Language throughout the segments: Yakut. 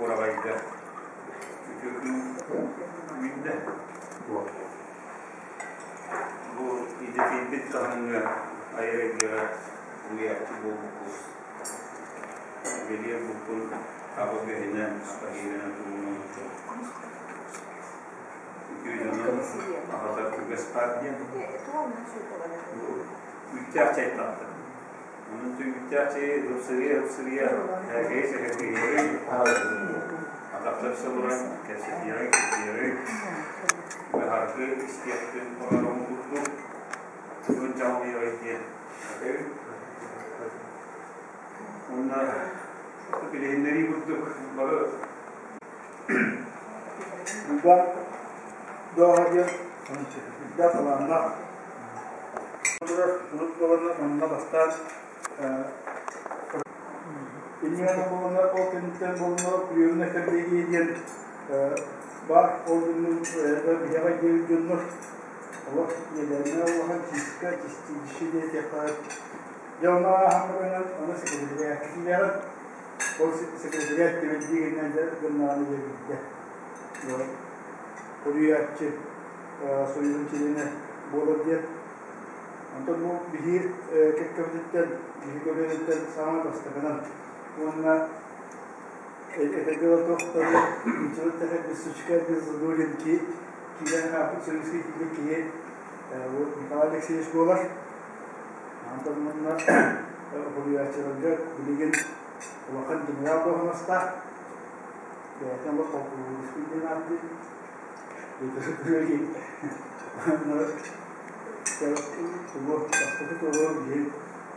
Уораҕайга үтүө күн үүннэ. Бу идэтийбит таһымҥа айар эйгэҕэ уһуйааччы буолбуккут. Бэлиэр булпун аҕа үгэһинэн, ата иһинэн туһунан үтүө дьону аҕатар үгэс баар диэн. Бу үүттээх чэй тахтар. Онон түмүктээх чэйи ыпсырыйа-ыпсырыйа һээгэйи сэһэргэһиэҕиҥ, атахтарса олорон кэпсэтиэҕиҥ, кэпсиэҕиҥ, быһааргы истиэхпин баҕарабын курдук күн дьаалыйаҕый диэн этэрим. Уонна билиһиннэрии курдук бары Уйбаан Дооһо диэн үрдээх талааннаах турар урут буоланна манна бастаан иннинэ буоланна ол кэнниттэн буоланна приемная коллегия диэн баар ол биһиэхэ диэбит дьоннор олох иэдээннээх улахан чистка чистилище диэтиэххэ дьэ ону ааһан баран аны секретариатка киирэҕин ол секретариат тибэрдиигинэн дьэ гыннаҕына дьэ биирдэ Суруйааччы союһун чилиэнэ буолар диэн. Онтон бу биһи кэккэбититтэн, биһи көлүөнэттэн саамай бастакынан уонна этэргэ туохтары ничего без сучка, без задоринки киирэн хаалбыт союзка киирбит киһи бу Николай Алексеевич буолар. Онтон уонна суруйааччыларга билигин улахан генерал дуоһунастаах. Бэйэтин олох холкулууруспут диэн ааттыыр. Тугу бастакы тугу биһи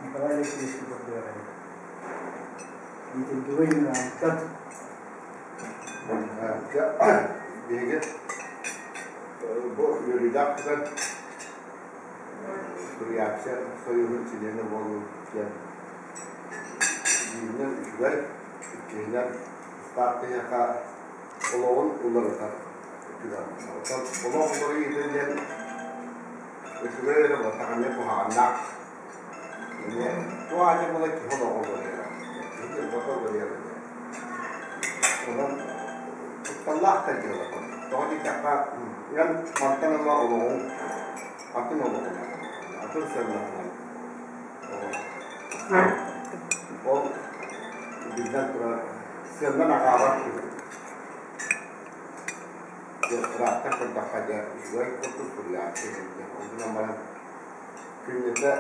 Николай Алексеевич көрдөрөр Митингевый генералтан Биһиги бу үөрүүлээх түгэн суруйааччы союһун чилиэнэ буолуу диэн бииринэн үчүгэй, иккиһинэн тустаах киһиэхэ олоҕун уларытар түгэн. Оттон олох уларыйыыта диэн үчүгэй эрэ буолбатах, эмиэ куһаҕаннаах. Эмиэ туох аанньа буола киһи олоҕо уларыйара. Киһи дьылҕата уларыйара диэн. Онон кутталлаах да дьыала. Тоҕо диэтэххэ, эн мантан ыла олоҕуҥ атын олоҕунан, атын сыаннаһынан Ол биллэн турар, сыаннан аҕаабат киһи. Дьэ, ыраахтан көрдөххө дьэ, үчүгэй курдук суруйааччы диэн. Ол гынан баран күннэтэ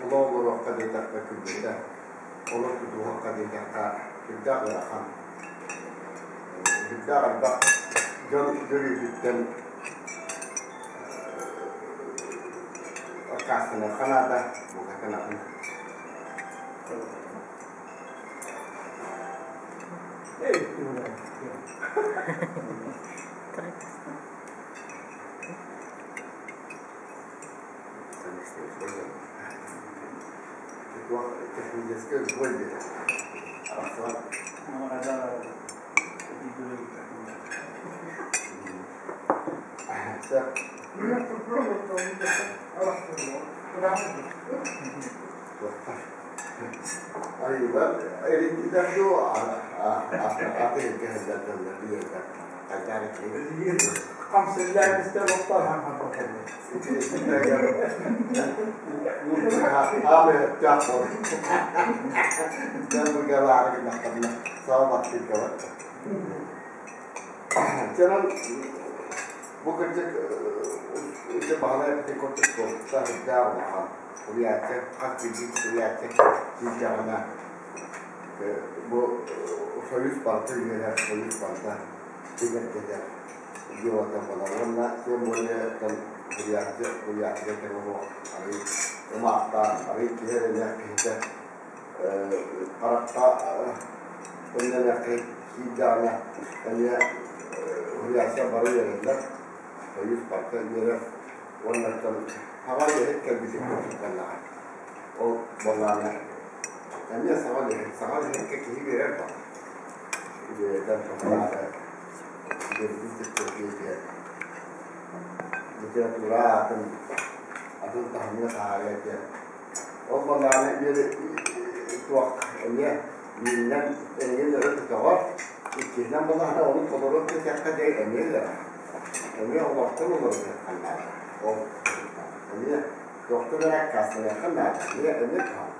олох олоруохха диэтэххэ күннэтэ олох тутуһуохха диэтэххэ сүрдээх ыарахан. Сүрдээх элбэх дьон дөрүүтүттэн Аккаастаныахха наада, букатын атын. Техническэй сбой диэн. Арахсыбат. Айыылар эрийдилэр дуо атыыргыһыллар диэтэ хайдах Хамсыыллаан истэ олохтоох Чанан бу кырдьык ити баһылай эппитин курдук суолта сүрдээх улахан. Суруйааччы хас биирдии суруйааччы киирдэҕинэ бу союз барыта үөрэр, союз барыта бигэргэтэр дьыалата буолар. Уонна тем более суруйааччы суруйааччыга тэҥэ суох арыый ымаахтаах, арыый киһи эрэлээх киһитэ харахха көннөнүөххэ киирдэҕинэ эмиэ уһуйааччылар бары үөрэллэр, союз барыта үөрэр уонна саҥа үлэһит кэлбитин курдук буоллаҕа. Ол буоллаҕына эмиэ саҥа үлэһит, саҥа үлэһиккэ киһи үөрэр баҕар. Үөрэтэн туһалаары үөрэтин кытта литература атын атын таһымҥа таһаарыа диэн. Ол буоллаҕына үөрэ туох эмиэ Бииринэн эйигин өрө көтөҕөр, иккиһинэн буоллаҕына ону толору кэтиэххэ дьэ эмиэ ыарахан. Эмиэ олохтон уларытыахха наада. Ол эмиэ туохтан эрэ аккаастаныахха наада. Эмиэ эмиэ кыһалҕа.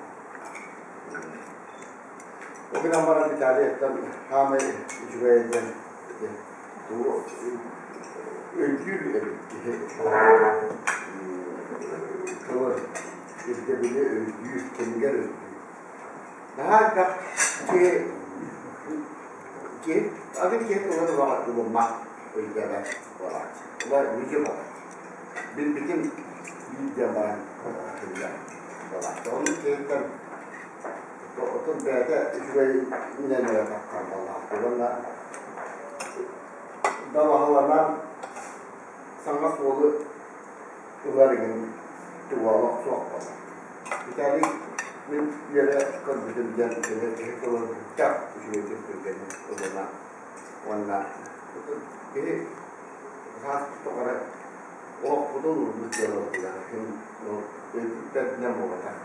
Ол гынан баран Виталий-ттан хаамай үчүгэй диэн ити тугу өйдүүр эбит киһи тылы ирдэбили өйдүүр, кэмигэр өйдүүр. Наһаа элбэх киһи киһи атын киһи тылын ылыммат, өйдөөбөт буолааччы. Ола мүчү буолар. Билбитин биир диэн баран этиллэр буолааччы. Оннук киһиттэн отут бэйэтэ үчүгэйинэн эрэ таххар буоллаах. Уонна далаһаланан саҥа суолу ылар игин туга олох суох буолар. Виталий мин үөрэ көрбүтүм диэн кини киһи тылын бүттэх үчүгэйдик түргэнник ылына уонна киһи сааспыт тухары олохпутун уурбут дьыалабытыгар ким өйбүттэринэн буолбатах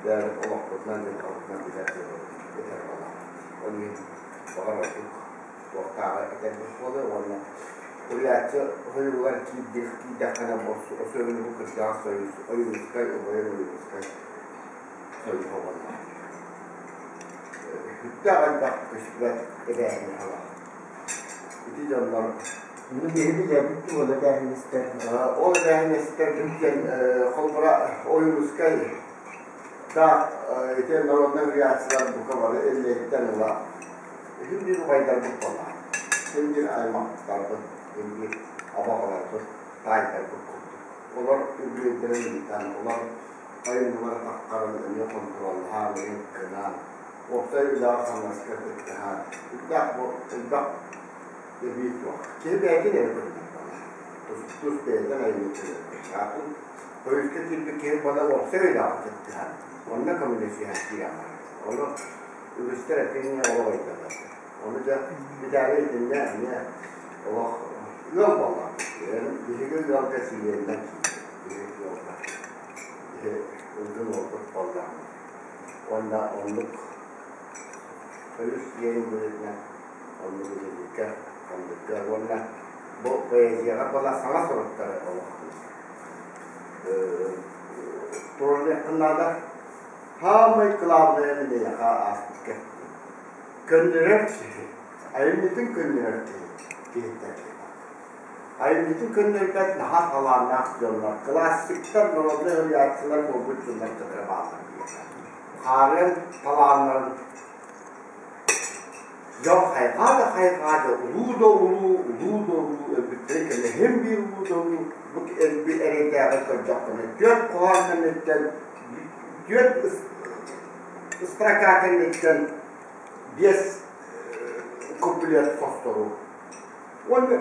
бэйэбит олохпутунан дьылҕабытынан билэр дьыалабыт этэр буолар. Ол иһин баҕар ордук туохтааҕы этэрбит буолуо уонна Суруйааччы ойуугар киирдэххинэ особенно бу кырдьаҕас Союз Ойуунускай убайын Ойуунускай союһа буолла. Сүрдээх элбэх көстүбэт эбээһинэһэ баар. Ити дьоннор Ону биһиги билэбит дуу, ол эбээһинэстэр? Ол эбээһинэстэр диэн холобура Ойуунускай да ити народнай суруйааччылар бука бары Эллэйиттэн ыла Үһүн биир убайдарбыт буоллаҕа. Син биир аймахтарбыт, син биир абаҕаларбыт, таайдарбыт курдук. Олор үбүлүөйдэрин ыытан, олор айымньылара таххарын эмиэ хонтуруоллаһан, ыйын гынан, уопсай үлэҕэ-хамнаска кыттыһан, элбэх бу элбэх эбии туох. Киһи бэйэтин эрэ көрүнэр буоллаҕа. Тус, тус бэйэтин айымньытын эрэ көрүнэр. Атын союзка киирбит киһи буолла уопсай үлэҕэ кыттыһан, онно көмөлөсүһэн киирэн барар. Ону Үгүстэр этиҥҥэ олох өйдөммөттөр. Ону дьэ Виталий итиннэ эмиэ олох ыал буолла. Биһиги ыалга сириэннэн киирдэ. Биһиги ыалга. Биһи ылгын уолбут буолла. Уонна оннук союз диэн быһыытынан оннук үлэлииргэ, ханныкка уонна бу поэзияҕа буола саҥа суруктары олох туруорунуоххун наада. Саамай кылаабынайа мин эйиэхэ ааспыт кэпсиим. Көннөрөр киһи, айымньытын көннөрөр киһи киһиттэн киһи Айымньытын көннөрбөт наһаа талааннаах дьоннор, классиктар, народнай суруйааччылар буолбут дьоннор кытары бааллар диэххэ. Хаарыан талааннарын дьон хайҕаа да хайҕаа да, улуу да улуу, улуу да улуу өлбүттэрин кэннэ иһин биир улуу да улуу бу эрэйдээҕи көрдөххүнэ түөрт хоһоон кэнниттэн түөрт строка кэнниттэн биэс куплет хостору. Уонна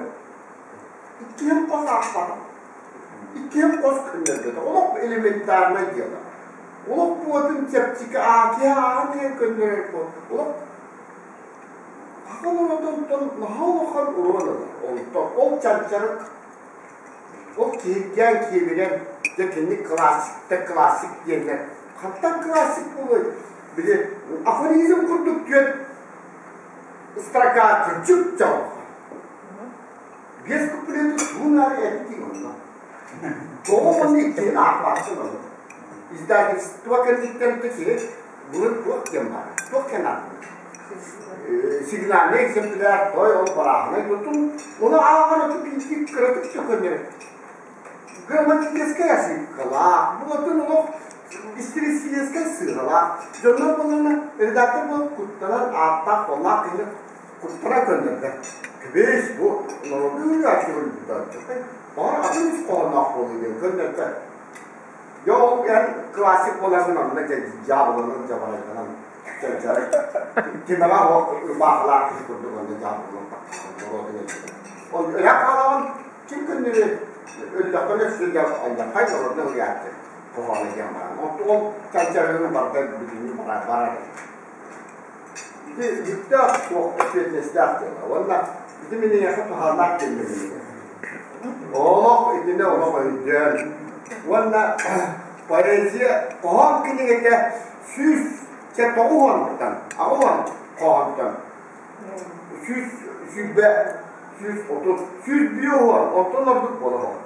иккиһин хос аахпатым. Иккиһин хос көннөрбөтө. Олох элементарнай дьыала. Олох буотун чэпчэки аакиһа ааһан иһэн көннөрөр буол. Олох хахан онтон наһаа улахан урон ылар. Онтон ол чанчарык Ол киһиргээн киэбирэн, дьэ кини классиктар классик диэннэр. Хантан классик буолуой? Били афоризм курдук түөрт строка кырдьык чаҕылхай. Биэс куплеты суун аайы эттиҥ онно. Тоҕо уонна иккиһин аахпааччын онно. Издательство кэнниттэн киһи былыр туох диэн баар, туох диэн ааттанар? Сигнальный экземпляр той ол барааһынай тутум, ону ааҕар оту биирдик кыратык да көннөрөр. Грамматическай ошибкалаах, булатын олох историческай сыыһалаах. Дьоннор буоллаҕына редактор буолан куттанар ааттаах буоллаах киһини куттана көннөрбөт. Кэбис, бу народный Баҕар атын ис хоһоонноох буолуо диэн көннөрбөт. Дьэ ол эн классик буоларгын онно дьаабыланан дьабарайданан Тимэҕэ ырбаахылаах киһи курдук онно дьаабыланан тахсан Ол ыйаах хаалаҕын ким көннөрү өллөххүнэ сүргэ алдьархай народнай уйааччы хоһооно диэн баран. Ол чанчарыгын барда бүтүннүү барар. Ити бүктээх суох эппиэтинэстээх дьыала. Уонна ити мин эйиэхэ туһааннаах диэн Олох итини олох өйдөөн. Уонна поэзия хоһоон кинигэтэ 100 Чэ 90-тан, 80 хоһоонтон 120, 130, 150, онтон ордук буола оһох.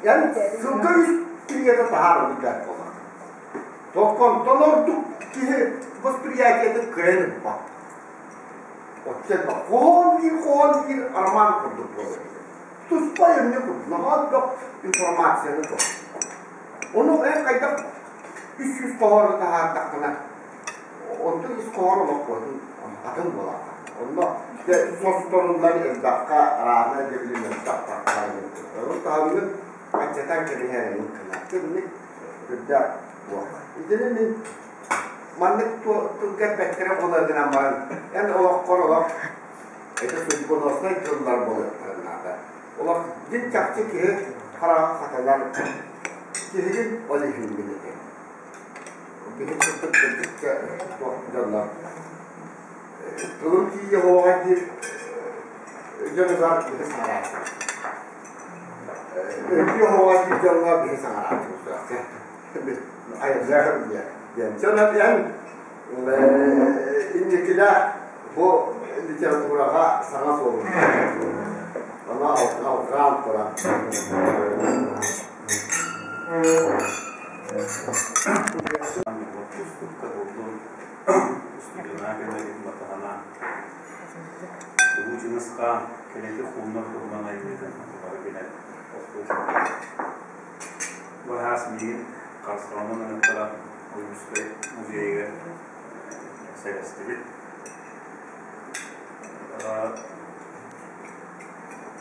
Эн сылга үс кинигэтэ таһаарбыт бэрт буолар. Токонтон ордук киһи восприятиетын кыайан ылбат. Оччо хоһоон биир хоһоон биир роман курдук буолар. Туспа айымньы курдук, наһаа элбэх информацияны тор. Ону эн хайдах 300 хоһоону таһаардаххына, онтон ис хоһоон олохпутун атын буолар. Онно дьэ состоруллар элбэххэ араана дьэбили мөлтөх таххаайын. Таһымын аччатан кэбиһэрин кына. Тымнык үрдээх буолар. Итини мин маннык тылга эппэттэрэ буолар гынан баран, эн олоххор олох это судьбоноснай тыллар буолуохтарын наада. Олох дьин чахчы киһи хараҕа хатанар киһигин ол иһин мин этим. Биһи кырдык кырдыкка туох дьоннор тылым тиийэ оһоҕо диир дьонугар биһи саҥарааччы. Өйдүү оһоҕо диир дьоҥҥо биһи саҥарааччы айыллыах диэн. Дьон эн инникилээх бу литератураҕа саҥа суолун Ама алҕаан туран. Улуу Чыҥыс-Хаан кэлэти хууннар туһунан айымньытын бары билэр. Бу араас миигин Харысхалынан ыҥыртаран Ойуунускай музейыгар сэлэстибит.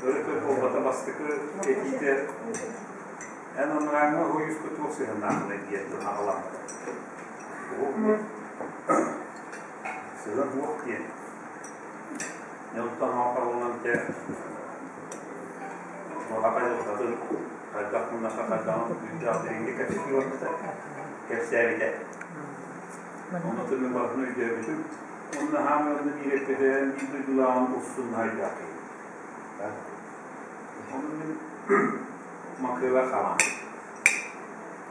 Өрө буолбата бастакы этиитэ эн анарааҥҥы ойууска туох сыһыаннааххыный диэн аҕаламмыта. Сыһыан уох диэн. Онтон оҥоруллан те Баҕа дьылҕатын хайдах муннаха хайдаҕын үрдээх дириҥник кэпсэтии барбыта, кэпсээбитэ. Онно тымныы барытын өйдөөбүтүм. Онно хаамыарны биир эппитэ биир дойдулааҕын устун хайдаах киһи. Ону мин Макыла хаалан.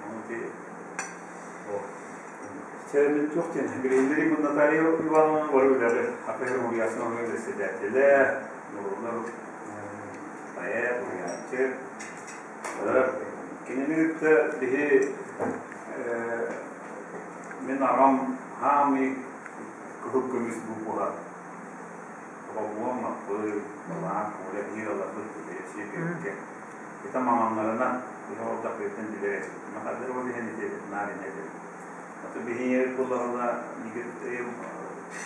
Ону ти Чэ, туох диэн, билиһиннэрии бу Наталья Ивановна бары үлэҕи АПР муйасын председателэ, Нурунар поэт, уһуйааччы. Кинини кытта биһи мин аҕам хаамый кыһыл көмүс букуһа Оҕобуом Маппый, Балаан, Коля биир аларбыт Алексей Бүөккэ. Ити маҥаннарынан биһи олдохпутун билэр этибит. Махадыр ол иһин ити наар инэ этибит. Аты биһи ийэбит буоллаҕына Игорь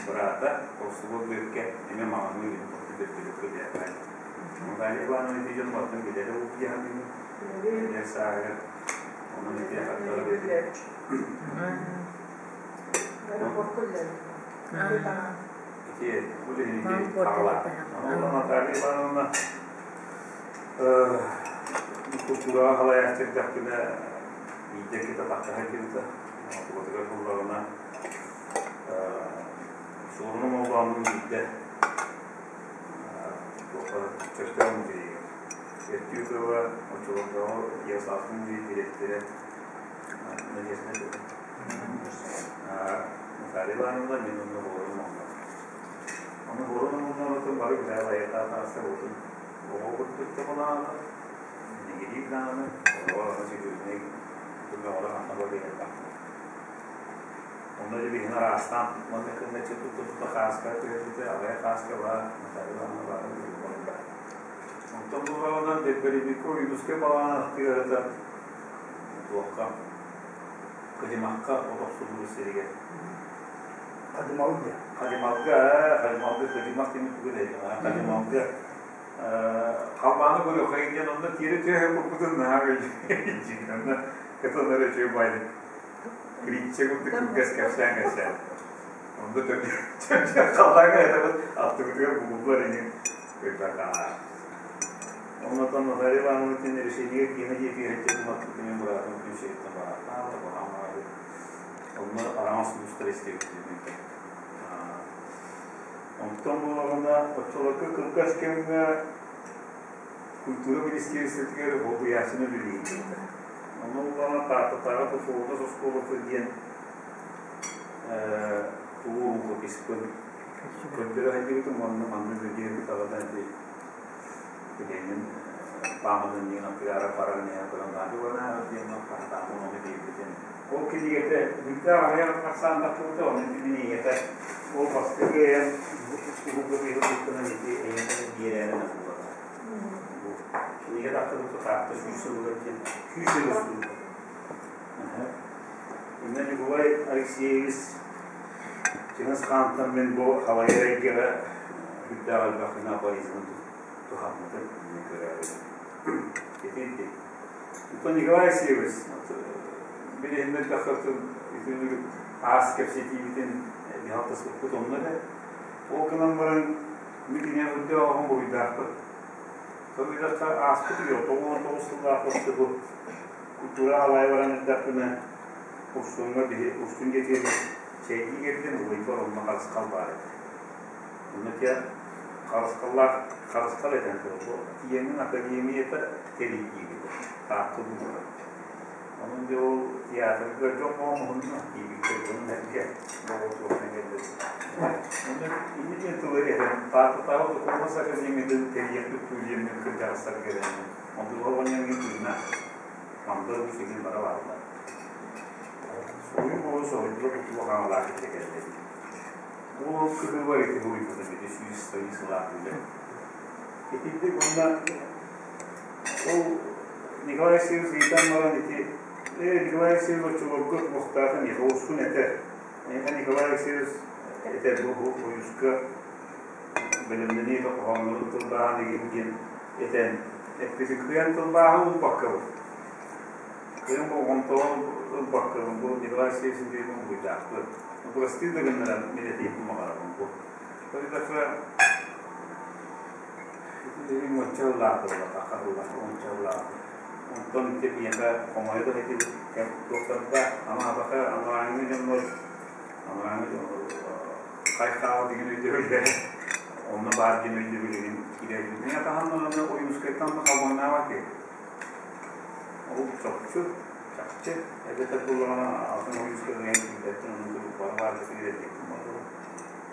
быраата Толсубуот Бүөккэ эмиэ маҥаныы илин хоту бөртөлүккэ диэххэ. Наталья Ивановна ити дьон бартын билэрэ буолуо дии саныыбын. Эдэр сааһыгар онон ити хаттара Ити бу иһин ити хаҕалаах. Онон Наталья Ивановна култуураҕа халайааччы эрдэхпинэ биирдэ иккитэ тахха сылдьыбыта. Тулатыгар буллаҕына суорун омоллооннуун биирдэ туохха Чөркөөх музейыгар Эртюкова оччолордооҕу Ярославскай музей дириэктэрэ Надежда Наталья Ивановна мин онно буоларым онно. Ону буорун омуннаабытын бары билээ айахтаах таҕыста буолтун оҕо курдук тоҕолааны, нигилиир даҕаны, оҕо сүгүрүнэй көмөҕөрө ханна барыйарбах. Онно дьэ биһини араастаан манна кынначчы тутта-тутта хааска түһэрбитэ, аҕыйах хааска баар, Наталья Ивановна баарын уйулҕа Онтон буолаҕынан Дегбаревикка Ойуунускай балаҕан аттыгар туохха Кыдьымахха от охсуллубут сиригэр Хадьымалга. Хадьымалга, Хадьымалга, Кыдьымах диэн тугу да Хадьымалга халлааны көрүөххэ диэн онно тиэрэ түһэ курбутун наһаа өйдүүр. Онно кытыллар үчүгэй баайдык Критче курдук кылгас кэпсээн кэпсээн. Онно төрдү халлааҥҥа этабыт аттыбытыгар бугуллар иҥин көрбөтөҕө. Оннотон Наталья Ивановна решение киинэ диэтигэр мин быраатым күн сириттэн барааттаан баҕам аайы онно араҥас сулустар истибиттэрин Онтон буолаҕына оччолорго кылгас кэмҥэ культура министиэристибэтигэр солбуйааччыны үлэлиир. Онно буоллаҕына Тааттатааҕы духовнай оскуолата диэн Улуу рукописпын көрдөрө сылдьыбытым уонна манна үлэлиир даҕаны Ленин пааматынньыгын аттыгар баран иһэн туран диэн хаһытаамын ону биэрбитим. Ол кинигэтэ бүлтээх аҕыйах ахсаан тахсыбыта, ону ити ийэтэ ол бастакы эйэн рукопиһы туттунан ити эйэтэ биэрээрин ылбата. Кинигэ тахсыбыта Таатта 100 сылыгар диэн 100 сыл устуута. Инна Николай Алексеевич Чыҥыс Хаантан мин бу халайар эйгэҕэ үрдээх элбэх гына афоризмын туһаммытын мин көрөөрү. Итинти. Оттон Николай Алексеевич билиһиннэрдэххэ итинник аас кэпсэтиибитин биһалтаспыппыт онно эрэ. Ол гынан баран мин киниэхэ үрдээх оҕом буруйдаахпыт. Тоҕо ааспыт үйэ 99 сыллаах бу культура алайа баран эрдэхпинэ Урсуҥҥа биһи Урсун диэтигэр чэйдии кэлбитим, убайбар онно харысхал баар этэ. Онно тиэ харысхаллаах харысхал этэн турар. Бу тиийэҥҥин академията тэрийдиибит. Таатта улууһугар. Онон дьэ ол театрга дьон муһунна тиийбиттэр дьонун эргэ боҕотуохтан кэллэ. Онно инньэ диэн тылы этэн Тааттатааҕы духуобунас академиятын тэрийиэхпит дуу диэммин кырдьаҕастарга эрэнним. Онтулар оҕонньор тыына Мандар Уус игин бара бааллар. Суруйуу буолан соһуйдулар тутула хаҥалаах кэллэ кэллэ. Ол кыһыыбар ити буруйбута бити 100 сылаах үлэ. Итинник уонна ол Николай Алексеевич ыйтан баран ити Николай Алексеевич оччолорго туохтаахын миэхэ урсун этэр. Эйиэхэ Николай Алексеевич этэр бу ойууска бэлэмнэнии хоһооннорун тылбааһын игин диэн этэн эппитин кыайан тылбааһы ылбаккабын. Кыайан болҕомтоҕун ылбаккабын бу Николай Алексеевич диэн буруйдаахпыт. Бырастыы да гыннаран мин этиэхпин баҕарабын бу. Тоҕо уонча ыллаах буолбатахха ыллаах уонча ыллаах. Онтон ити миэхэ хомойо да этибит туохтарда анаатаха анарааҥҥы дьоннор анарааҥҥы хайхаал деген өйдөбүллэрэ онно баар диэн өйдөбүлүн киирэрбит. Мин атаһан даҕаны Ойуунускайтан да халбаҥнаабат киһи. Ол чопчу, чахчы эбэтэр буллаҕына атын Ойуунускай ыйан киирбэттэн онно курдук бары баар киирэрдиэхпин баҕарабын.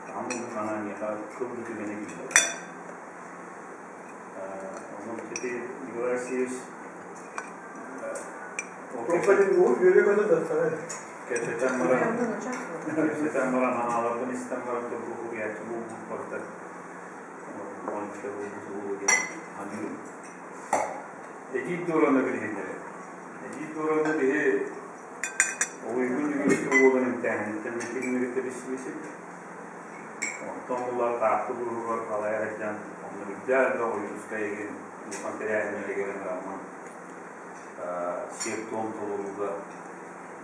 Хаһан да санаа миэхэ кыл да түгэнэ киирбэтэ. Онон ити Николай Алексеевич Кэпсэтэн баран, кэпсэтэн баран анааларбын истэн баран турбут уһуйааччы буолбут барыта онча буолбут уһу диэн саныыбын. Эдьиий Дораны билиһиннэрэр. Эдьиий Дораны биһи Уйгун Дьөгүөрүскэ буолан эмтээһиниттэн митиҥнэритэ билсибитим. Онтон була Таатта улууһугар халайа сылдьан онно үрдээх элбэх Ойуунускай игин улахан тэрээһиннэригэр ыҥыраммын сиэр-туом толорууга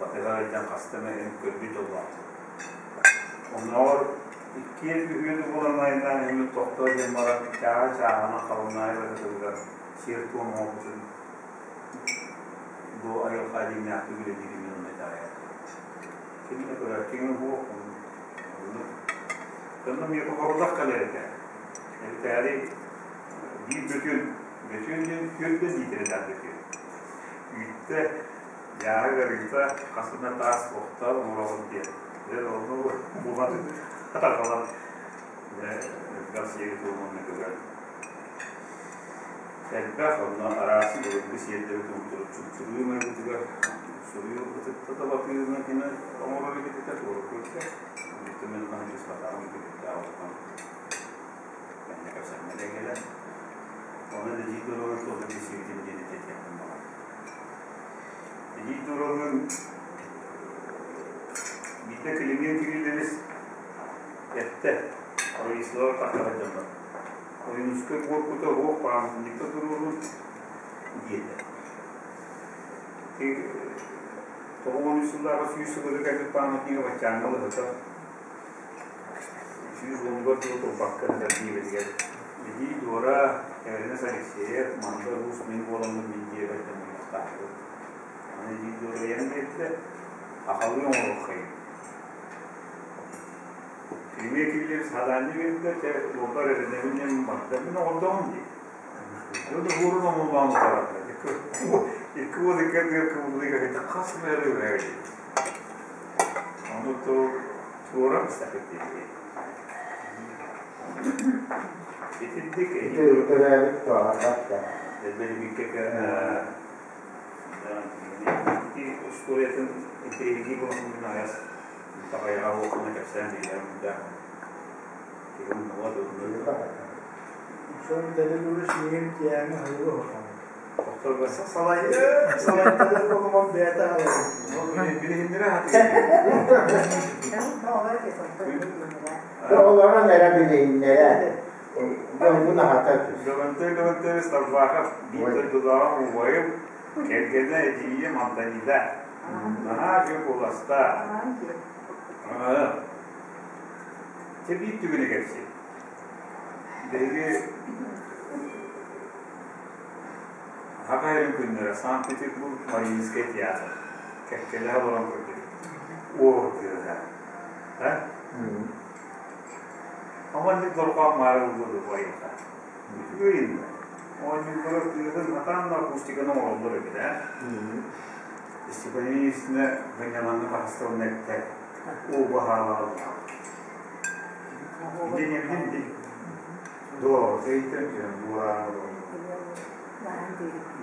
батыһа сылдьан хаста эмэ көрбүт дьоллоохпут. Оннооҕор иккиэн үһүөн буолан айаннаан иһэммит тохтоо диэн баран чааһы-чааһынан халымнаайы барытыгар сиэр-туом оҥорбутун бу айылҕа дьиҥнээхтик үлэлиирин мин онно итэҕэйэбин. Ким да көрөөччүҥ уһуох, оннук. Онно миэхэ хорудах кэлэр этэ. Эбитээри биир бөтүөн, бөтүөн диэн түөртэн лиитэрэлээх бөтүөн. Үүттэ, дьааһык арыыта, хас эмэ таас охто оҥороҕун диэн. Дьэ, онно булан атаҕалан дьэ, элбэх сиэри туомунна көрөн. Элбэх онно араас былыргы сиэрдэри туһутугар чупчулуу майгытыгар суруйуу ытыкта да батыына кини оҥорор эбит этэ туора көрдө. Онтон мин хаһан түбүктээх улахан кэннэ кэпсэммэтэ кэлэн Оны Эдьиий Дорогун туота билсибитим диэн этиэхпин баҕарабын. Эдьиий Дорогун биирдэ Климент Кириллович эттэ, Раислава тахсара дьоннор. Ойуунускай буоркута уһуох пааматынньыкка туруорун диэтэ. 93 сыллааҕы 100 сылыгар кэлбит пааматынньыга баччааҥҥа ылыһыта 110-угар дылы турбакка сытар диэбитигэр Эдьиий Дора, Эрнест Алексеев, Мандар Уус мин буоламмын мин дьиэбэр да мунньахтаатыбыт. Аны Эдьиий Дора ыйан биэрдэ, сахалыы оҥоруоххайын. Кимиэ киллэр садаанньа биэрдэ, чэ, уолбар эрэнэбин диэн барда. Мин оҕордоҕум дии. Аны да уурун омуллаан утарарда. Икки уол икки ардыгар кыбыллыыга хас мээрэ үһэ дии. Ону тыл Туора быстахыт диэки. Итинник Төрөөбүт туоҕа Элбэһибиккэ устуоруйатын интэриэһиргии буолан айас таҕайаҕа буолкуна кэпсээн биэрэр мунда киһи умнуга дурунуйда. Сон дэлэлүрүс миин тиэҥи хайылы хотон. Тохторго Салай салайталар болуман бэйэтэ халай. Билиһиннэрэ хатыыр. Олорон эрэ билиһиннэрэ. Дьоҥҥун аһата түс. Лөгөнтөй Лөгөнтөйүс Тарбахов биир дойдулааҕа убайым, кэргэнэ эдьиийим Антонида. Наһаа үчүгэй куоластаах. Чэ биир түгэни кэпсиир. Биһиги Саха сирин күннэрэ Санкт-Петербург Мариинскай театр кэккэлэһэ олорон көрдүбүт. Уо тыаһа. Аманнык дорҕоон маары ыллыыр убайыта. Үчүгэй иннэ. Оонньууллара тыаһын сатаан да акустиканы оҥороллор эбит ээ. Степанистина Ванялаҥҥа таҕыста уонна эттэ уу баһаалааллаах. Итини били Доо, тэйтэн түһэн буораан олорон.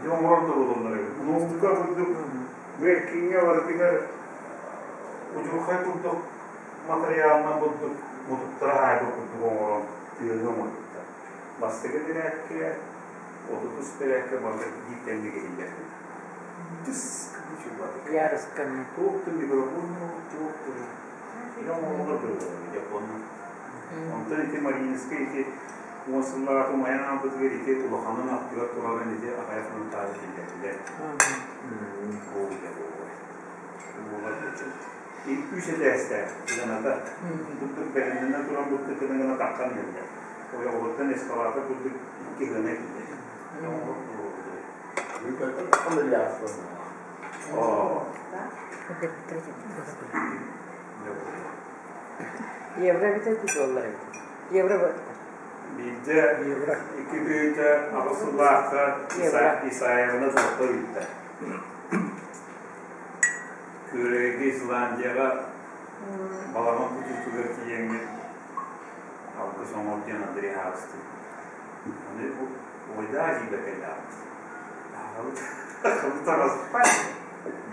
Дьэ оҥорор да буолаллар эбит. Наука курдук бу эркиҥҥэ барытыгар удьурхай курдук матырыйаалынан курдук мутуктара хаайбыт курдук оҥорон тыаһы оҥорбуттар. Бастакы тэрээккэ, отутус тэрээккэ барыта биир тэҥник иһиллэр. Тыс кыбычыллатык. Ярысканы. Туох да микрофон, туох да Дьэ оҥороллор быһыылаах Япония. Онтон ити Мариинскай ити уон сыллааҕы умайан аалбытыгар ити улаханын аттыгар турарын ити аҕыйах хонуктааҕы киллэрдилэр. Ол дьэ буолуой. Буолар Үс этээстээх сыаната курдук бэлэмнэнэ туран быттыккына гына таххан иһэллэр. Ойоҕоһуттан эскалатор курдук икки гына киллэр. Евро эбитэ доллар эбит. Евро Биирдэ 2008 сыллаахха Исаевна туохха ыытта. Күөрэгэйгэ Исландияҕа балаҕан тутуутугар тиийэҥҥин алгыс оҥор диэн Андрей аһаабыстыы. Аны уойдаах дьиибэ кэллэҕит. Таҕаспат.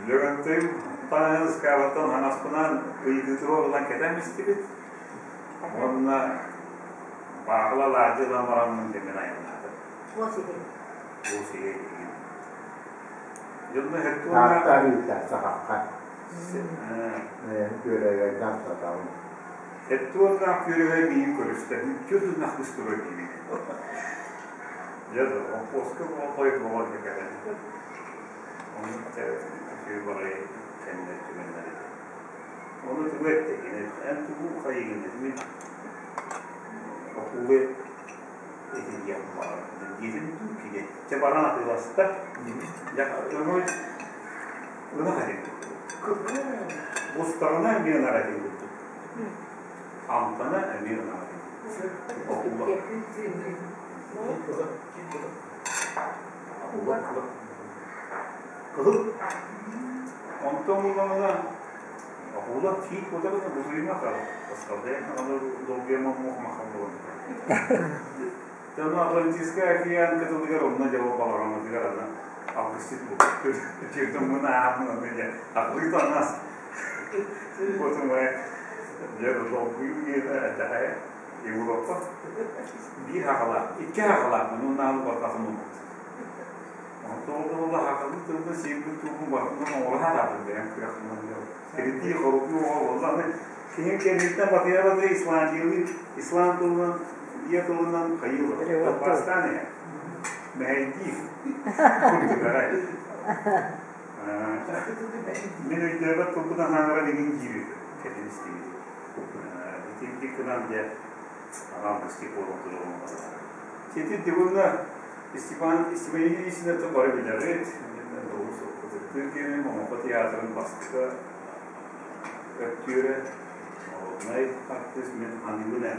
Лөгөнтөйүм таҥаһын ыскаабаттан хаҥаспынан ыйытыытыгар ылан кэтэн истибит. Уонна баахыла алаадьы ылан бараммын дэммин айаннаатым. Туос иһэ игин. Тааттарыыта сахахха күөрэгэй сатабын. Эттуоннаах күөрэгэй миигин көрүстэ, үтүө туннах быстыга диибин. Дьэ, оппуоска болҕой болон кэлэн. Ону үчүгэй баҕайы кэннэр түгэннэр этэ. Ону тугу эттэгин, эн тугу хайыгын мин окуулы этиниэх баҕар диэтим дуу кини чэ баран атыыласта өҥөй ынах этин бустаҕына эмиэ ынах этин курдук амтана эмиэ ынах этин окуула окуула кыһыл онтон буллаҕына окуула тиит кутабына бутуйума Дьоно Атлантическай океан кытылыгар онно дьэ балаҕаммытыгар аны алгысчыт буолбут. Түөртүн ааммын аны дьэ аклыы таҥас. Отумай дьэ долгуйуу диэтэ этэхэ Европа биир хахалаах, икки хахалаах, мунун бартахын умут. Онтон ол хахалыы тылда сиирбит тугун бартынан оҥоро сатаатым бэйэм күрэхпинэн Киритии хорутуу оҕо буолла. Аны киһим кэнниттэн батыйа-батыйа исландиялыы ислам тылынан, ийэ тылынан хайыы тылбаастаан иһэр. Мэһэйдиир. Курдук арай. Мин өйдөөбөт тылбынан хаҥаран иҥин диир үһү. Кэлин истибит. Итинник гынан дьэ аҕам кыстык буолан туругун барар. Сити дивунна Степан Степан Ильичнаты бары билэҕит. Ытыктыыр киһим Оҥохо театрын бастакы өттүөрэ народнай артыыс мин аныыбын ээ.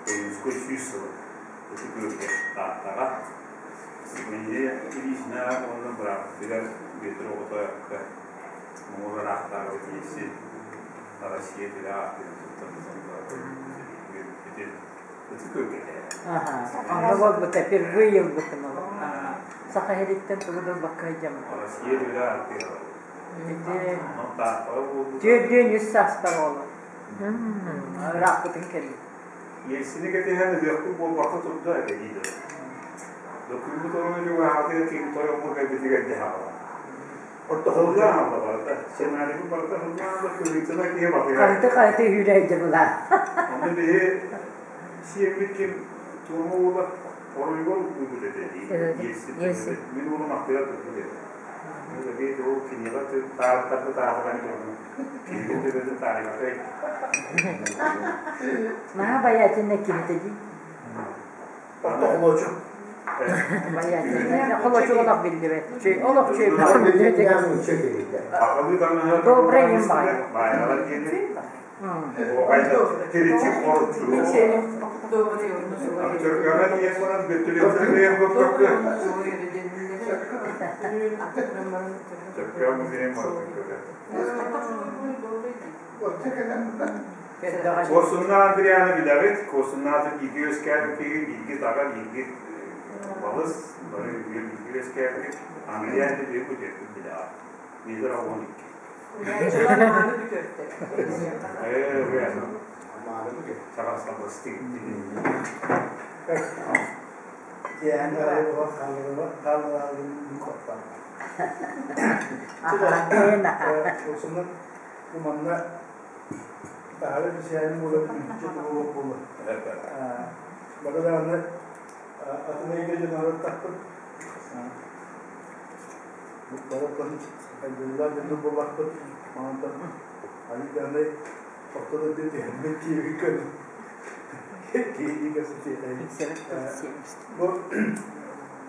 Ойуунускай 100 сыла ытык ыалга Тааттаҕа Степанидия Ильична уонна бырааппытыгар Бүөтүр Оҕотоойопко муҥур ыраахтааҕы тиийсин. Россия тилэ ааттыын туттарбытын ытык көргөтэ. Онно буолбута, впервые ылбытым ол. Саха иһириттэн тугу да ылбакка сылдьаммын. Россия тилэ ааттыын. Ити Онон Тааттаҕа буолбута. 43 сааспар оҕолор. Ырааппытын кэлин. Ельцини кэтэһэн ыһыахпыт буолбакка турда этэ дииллэр. Докуйбут оруна чугаһаатыгар ким тойоммут кэлбитигэр дэһэҕэ. Ортохоллоох Ыллаан барыта. Сценарийбыт барыта ыллаан кыһыытына киһи батыһар. Хайты-хайты үүрэ былаа. Онно биһи сиэммит ким туома уола оройугар уккуйбут этэ дии. Ельцин. Мин уолум аттыгар турбут этэ. Ол ол киниэхэ таарыттарбыт аатыран көрдүм. Киһи төбөтүн таарыйбатай. Наһаа обаятельный киһитэ дии. Ортохолочу. Обаятельный. Холочу олох биллибэт. Олох чүй. Акылы таҥаһа Добрый им бай. Байалар диэни. Тирити хоруту. Чөркөҕө тиийэн баран бөттүлүөхтэрин бөккөккө. Чөркөөх музейын барытын көрөр. Куорсунна Андрианы билэҕит. Куорсуннаатын бииргэ үөскээбит киһи, бииргэ таҕа, бииргэ балыс, бары бииргэ үөскээбит. Андриан да биир күтүөппүт билэҕит. Биир 12. Ээ, Саҕастабыстыы. Диэн хаалларабын хоттон. Осунун манна таһары бисээн буолар үччэ буолуох буолар. Бары даҕаны атын эйгэ дьон арыттахпыт. Барыттан айдыллар дьоннор буоллахпыт. Онтон аны орто дойду түһэммит киһи көрүн. Киһи кэпсэтиэхэй. Бу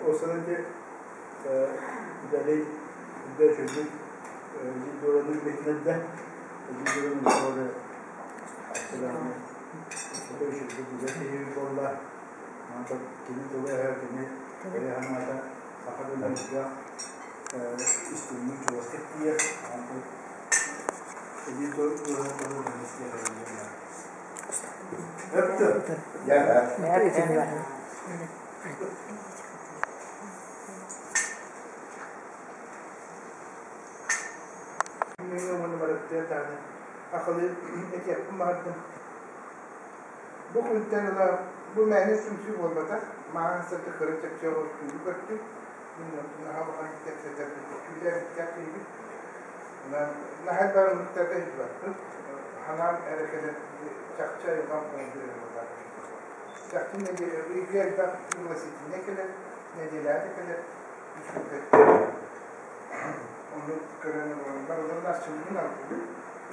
осанати Далей да үчүгэй дьиндораны билиннэрдэ. Дьиндораны буолар үчүгэй билэр киһи буолла. Онтон кини тыла-өһө, кини өйө-санаата саха дьонугар истиҥник чугастык тиийэр. Онтон эдии тыл Өптө. Уонна барыттыа даҕаны акылы этиэхпин баҕардым. Бу күнтэн ыла бу мээнэ түмсүү буолбатах, мааҕын сырдык кыра чэпчэки түүлү көрдүм. Мин наһаа улахан кэпсэтэр түүлээбиттээх киһибин. Наһаа элбэх ынырыктарга сылдьыбаппын. Санаам эрэ кэлэн чахчы айылҕам оҥордо буоллар. Чахчы нэдиэлэ ыйга элбэх пригласительнай кэлэр, нэдиэлэҕэ да кэлэр Ону көрөн олорон барыларын арчылыыбын алгыыбын,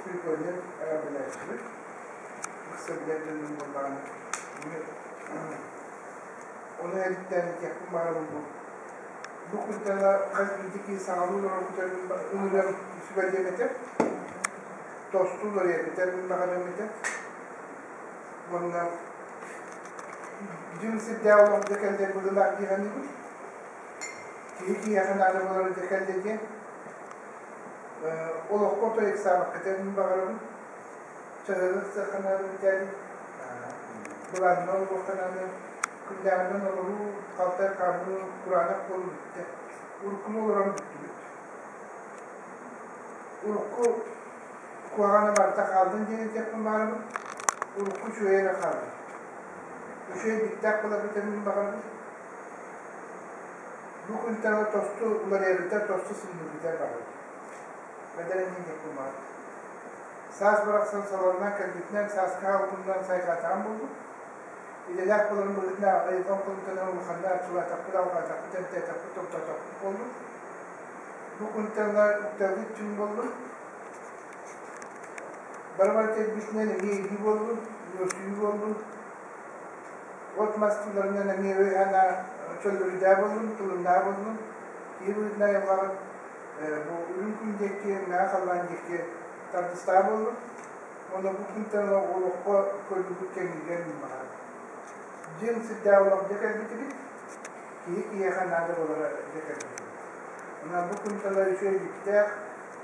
прикольнай билээччибин. Ыкса билэр дьонум буоллаҕына ону эдиттээн этиэхпин баҕарабын бу. Бу күнтэн ыла хас биирдии киһи саҥалыы олорорбут ыҥырыам сүбэлиэм этэ, тосту уларыйарбытар мин баҕарыам этэ. Уонна дьиҥ сирдээх олох дьэ кэллэ быһыылаах дии саныыбын. Киһи киһиэхэ наада буолара дьэ кэллэ диэн. Олоххо тойуксаабакка мин баҕарабын. Чаһыгын сыахха наада бүтээри. Былаанынан олоруохха наада. Күннээҕинэн олоруу, халтай хаамыы, кураанах буолуу бүттэ. Уруккуну олорон бүттүбүт. Урукку куһаҕана барыта хааллын диэн этиэхпин баҕарабын. Урукку үчүгэй эрэ хааллын. Үчүгэй биттээх буоларбытын мин баҕарабын. Бу күнтэн ыла тосту уларыйарбытар, тосту сымныырбытар баҕарабын. Бэдэрэнньин диэхпин баҕарабын. Саас барахсан салалынан кэлбитинэн сааскы хаалбытынан сайҕаатаҕым буоллун. Идэлээх буоларым быһыытынан айылҕам кулутанан улаханнык арчылаатахпыт, алҕаатахпыт, эмтээтэхпит, томтоотохпут буоллун. Бу күнтэн ыла үктэлбит түҥ буоллун. Барыбар кэлбитинэн эмиэ илии буоллун, үөрсүү буоллун. От-мас тылларынан эмиэ өй-санаа чөллөрүйдээ буоллун, тылыннаа буоллун. Киһи быһыытынан айылҕаҕыт бу үрүҥ күн диэки, мэҥэ халлаан диэки тардыстаа буоллун. Уонна бу күнтэн ыла олоххо көрүүбүт кэҥииригэр мин баҕарабын. Дьиҥ сирдээх олох дьэ кэлбитибит, киһи киһиэхэ наада буолара дьэ кэлбитибит. Онон бу күнтэн ыла үчүгэй бииктээх,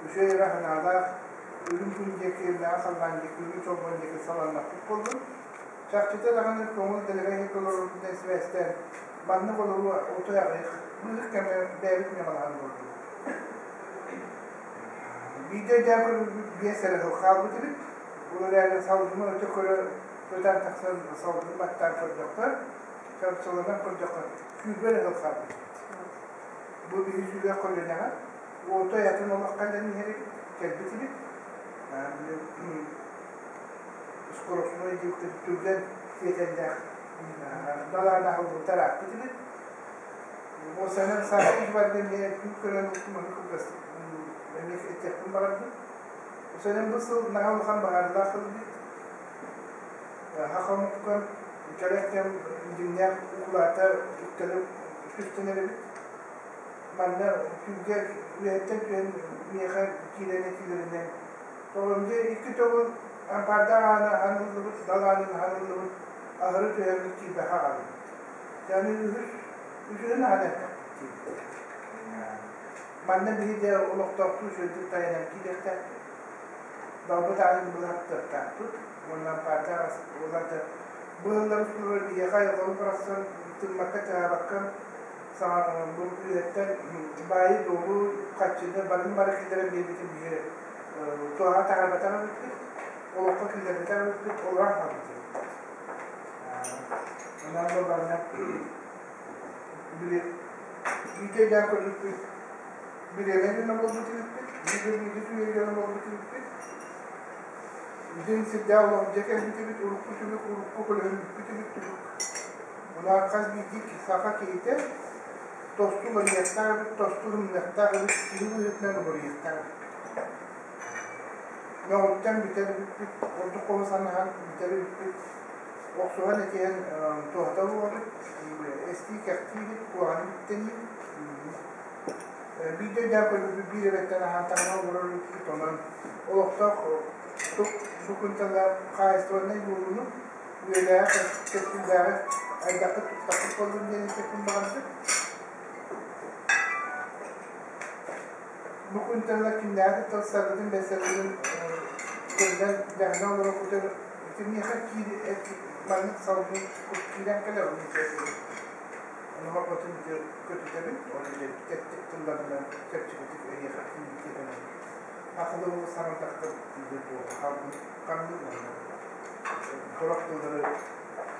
үчүгэй эрэ санаалаах, Үрүҥ күн диэки, мэҕэ халлаан диэки, үрүҥ чолбон диэки салаллахпыт буоллун. Чахчыта даҕаны көҥүл дэлэгэй иһит олорорбутунан сибээстээн, маннык олоруу отой аҕыйах, быыһык кэмҥэ бэйэбит ньамалаһан олордубут. Биирдэ өйдөөн көрбүппүт биэс эрэ сыл хаалбыт эбит. Ол эрээри салгыны өтө көрө көтөн тахсан салгын баттаан көрдөххө, чарчыланан көрдөххө, 20 эрэ сыл хаалбыт эбит. Бу биһи сүрэх көлүөнэҕэ отой атын олох кэлэн иһэр эбит, кэлбит эбит. Скоростной диэбиттэр түргэн тиэтэллээх далаана аһыллыбыттар ааппыт эбит. Уосанан сааскы барда эмиэ күн көрөн маны кылгас эмиэ этиэхпин баҕардым. Усанан бу сыл наһаа улахан баһаардаах сыл эбит. Хахамукка кэлэр кэм дьиҥнээх укулаата үктэлэ түстэнэр эбит. Манна түүлгэ үөһэттэн түһэн миэхэ киирэн этиилэринэн тоҕо икки төгүл ампаардаах ааны аһан ыллыбыт, дал аанын аһан ыллыбыт, аһары түһэммит киирбэхэ аҕалбыт. Дьэ үһүс үсүһүн аһан эрдэхпит. Манна биһи дьэ олохтоохтуу үчүгэйдик тайанан киириэхтээхпит. Далбыт аанын былаһаттыахтаахпыт. Уонна ампаардаах уларда быһыллар устулар биһиэхэ айылҕабыт барахсан тыыммакка-тыаһаабакка саҥа бу үөһэттэн баайы-дуолу хаччыны барын бары киллэрэн биэрбитин биһи туһаҕа таһаарбатах эбиппит, олоххо киллэрбэтэх эбиппит, олорон хаалбыт эбиппит. Онон буоллаҕына били биирдэ өйдөөн көрбүппүт бириэмэ дьоно буолбут эбиппит, биирдэ бииргэ сүүйэр дьоно буолбут эбиппит. Бүтүн сирдээх олох дьэ кэлбит эбит, урукку түбүк, урукку көлөһүн бүппүт эбит түбүк. Мунаах хас биирдии саха киһитэ тосту уларыйыахтаах эбит, тосту ылыныахтаах эбит, киһи быһыытынан уларыйыахтаах эбит. Мөҕүттэн бүтэр эбиппит, ордук хоһу санаһан бүтэр эбиппит, охсуһан этиһэн туһата буолабыт, эстии-кэхтии эбит, куһаҕаны бүттэнии. Биирдэ өйдөөн көрбүппүт биир эбэттэн аһаан таҥна олорор эбиппит, онон олохтоох бу күнтэн хаһаайыстыбаннай буолууну Үөлээҕи кэскиллээҕи айдаххыт туттаххыт буоллун диэн этиэхпин баҕардым. Бу күнтэн ыла кимнээҕи кытта ылсаргытын, бэссэргитин көрүнэн дьаһана олороргутугар итиниэхэ киир маннык салгын киирэн кэлэр ону Ону отун көтүтэбин, оны тэттик тылларынан чэпчэкитик эһиэхэ тиийбитинэн акылы саҥардахха тиийбит буолла хамныы уонна сорох тыллары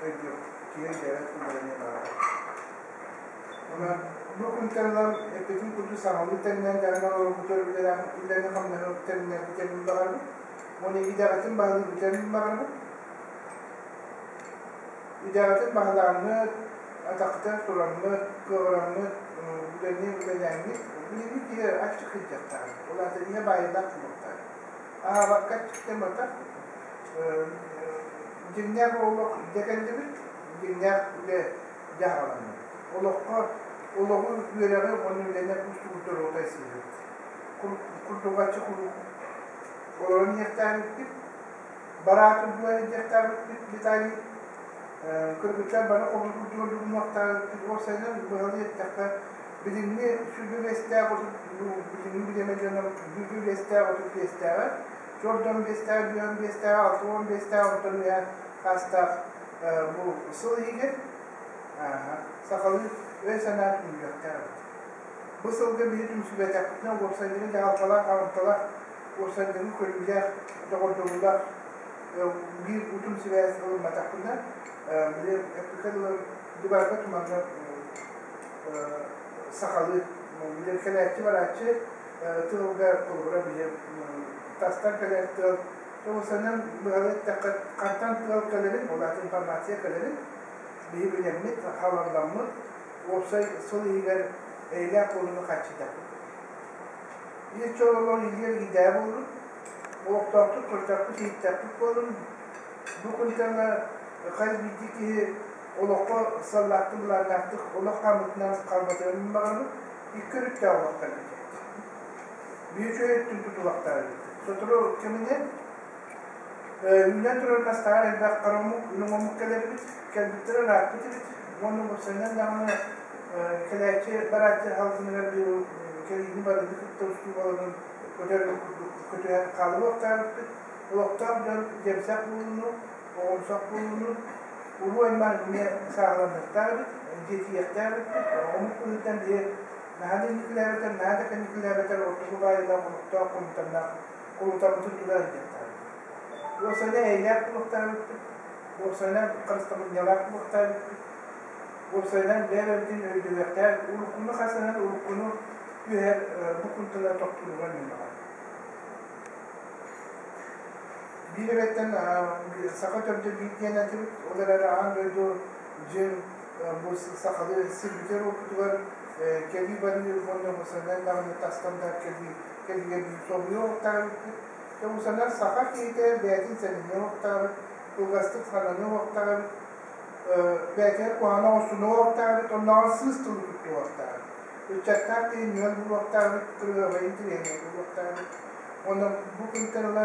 өйдүөх киһи өйдөөбөт тыллара эмиэ баара. Онон бу күнтэн ылан эппитим курдук саҥалыы тэҥнээн дьаһанан олорбутугар үлэни-хамнаһы тэҥнээбитим баҕарабын. Уонна идэҕитин баһылыырбытын баҕарабын. Идэҕитин баһылааҥҥыт, атахтар тураҥҥыт, кыаҕыраҥҥыт, үлэни үлэлээҥҥит, билиҥҥи киһи аччык сылдьыахтаах. Ол аата ийэ баайыылаах буолуохтаах. Аһаабакка аччыктамматах, дьиҥнээх олох дьэ кэллибит, дьиҥнээх үлэ дьэ аҕаланныбыт. Олоххо олоҕу, үөрэҕи уонна үлэни уустугурдар отой сыыһабыт. Курдугаччы куруук олорон иһиэхтээбиппит, бараатын дуо диэхтээбиппит Виталий кыргыттар бары хомуйбут дугунуохтаабыппыт уопсайынан быһалыы эттэххэ билиҥҥи сүдү биэстээх отут билиҥҥи бириэмэ дьоно бүдү биэстээх отут биэстээҕэ чордон биэстээх бүөн биэстээх алта уон биэстээх онтон үөһэ хаастаах бу сыл иһигэр сахалыы өй-санаа түмүллүөхтээх эбит. Бу сылга биһи түмсүбэтэхпитинэ уопсайдарын дьаһалталаах аҕамталаах уопсайдарын көрүүлээх доҕордоһуулаах биир утум сибээс ылымматахпына били эппиккэ дылы дыбарга туманна сахалыы били кэлээччи барааччы тылга холобура били тастан кэлэр тыал тоҕусанан быһалыы эттэххэ хантан тыал кэлэрин ол аата информация кэлэрин биһи билэммит халалламмыт уопсай сыл иһигэр эйэлээх буолууну хааччыйдахпыт. Биир чололор илиэр иидээ буоллун, олохтоохтук көрдөхпүт, иһиттэхпит буоллун, бу күнтэн хас биирдии киһи олоххо сыаллаахтык, былааннаахтык олох хаамыытынан хаалбатыгар баҕарабын, икки өрүттээх олох кэлбит эбит. Биир үчүгэй өттүн тутулахтаах эбит. Сотору кэминэн үүнэн турар мастааҕар элбэх хара омук, үрүҥ омук кэлэр эбит, кэлбиттэрэ ырааппыт эбит. Уонна уопсайынан даҕаны кэлээччи барааччы халытыныгар кэлиини барыны кытта устуулаларын көтөр курдук көтүһэн хаалыахтаахпыт. Олохтоох дьон дьэмсэх буолууну, оҕомсох буолууну, уруу аймах эмиэ сааһыланыахтаах эбит, дьиэтийиэхтээх эбиппит. Омук быһыытынан биһи наһаа да инникилээбэтэр, наһаа да кэнникилээбэтэр ортоку баайыылаах олохтоох хомутаннаах кулутаммытын тута сылдьыахтаах эбиппит. Уопсайынан эйэлээх буолуохтаах эбиппит, уопсайынан харыстабылньалаах буолуохтаах эбиппит, уопсайынан бэйэ-бэйэбитин өйдөһүөхтээх, уруккуну хасыһан уруккуну түһэр бу кунтала тохтууругар мин баҕарабын. Биир эбэттэн саха төрдө биир диэн этибит, ол эрээри аан дойду дьиҥ бу сахалыы сирбитигэр уоппутугар кэлии барыы уонна мусанан даҕаны тастан да кэлии кэлиигэ биир солбуйа уохтаах эбиппит. Дьэ мусанан саха киһитэ бэйэтин сэниэ уохтаах эбит, кылгастык сананыа уохтаах эбит, бэйэтигэр куһаҕаны оҥостунуо уохтаах эбит, оннооҕор сыыс тылы туттуо уохтаах эбит. Ыччаттаах киһи ньүөл буолуохтаах эбит, кырыабайын тириэньэр буолуохтаах эбит. Уонна бу күнтэн ыла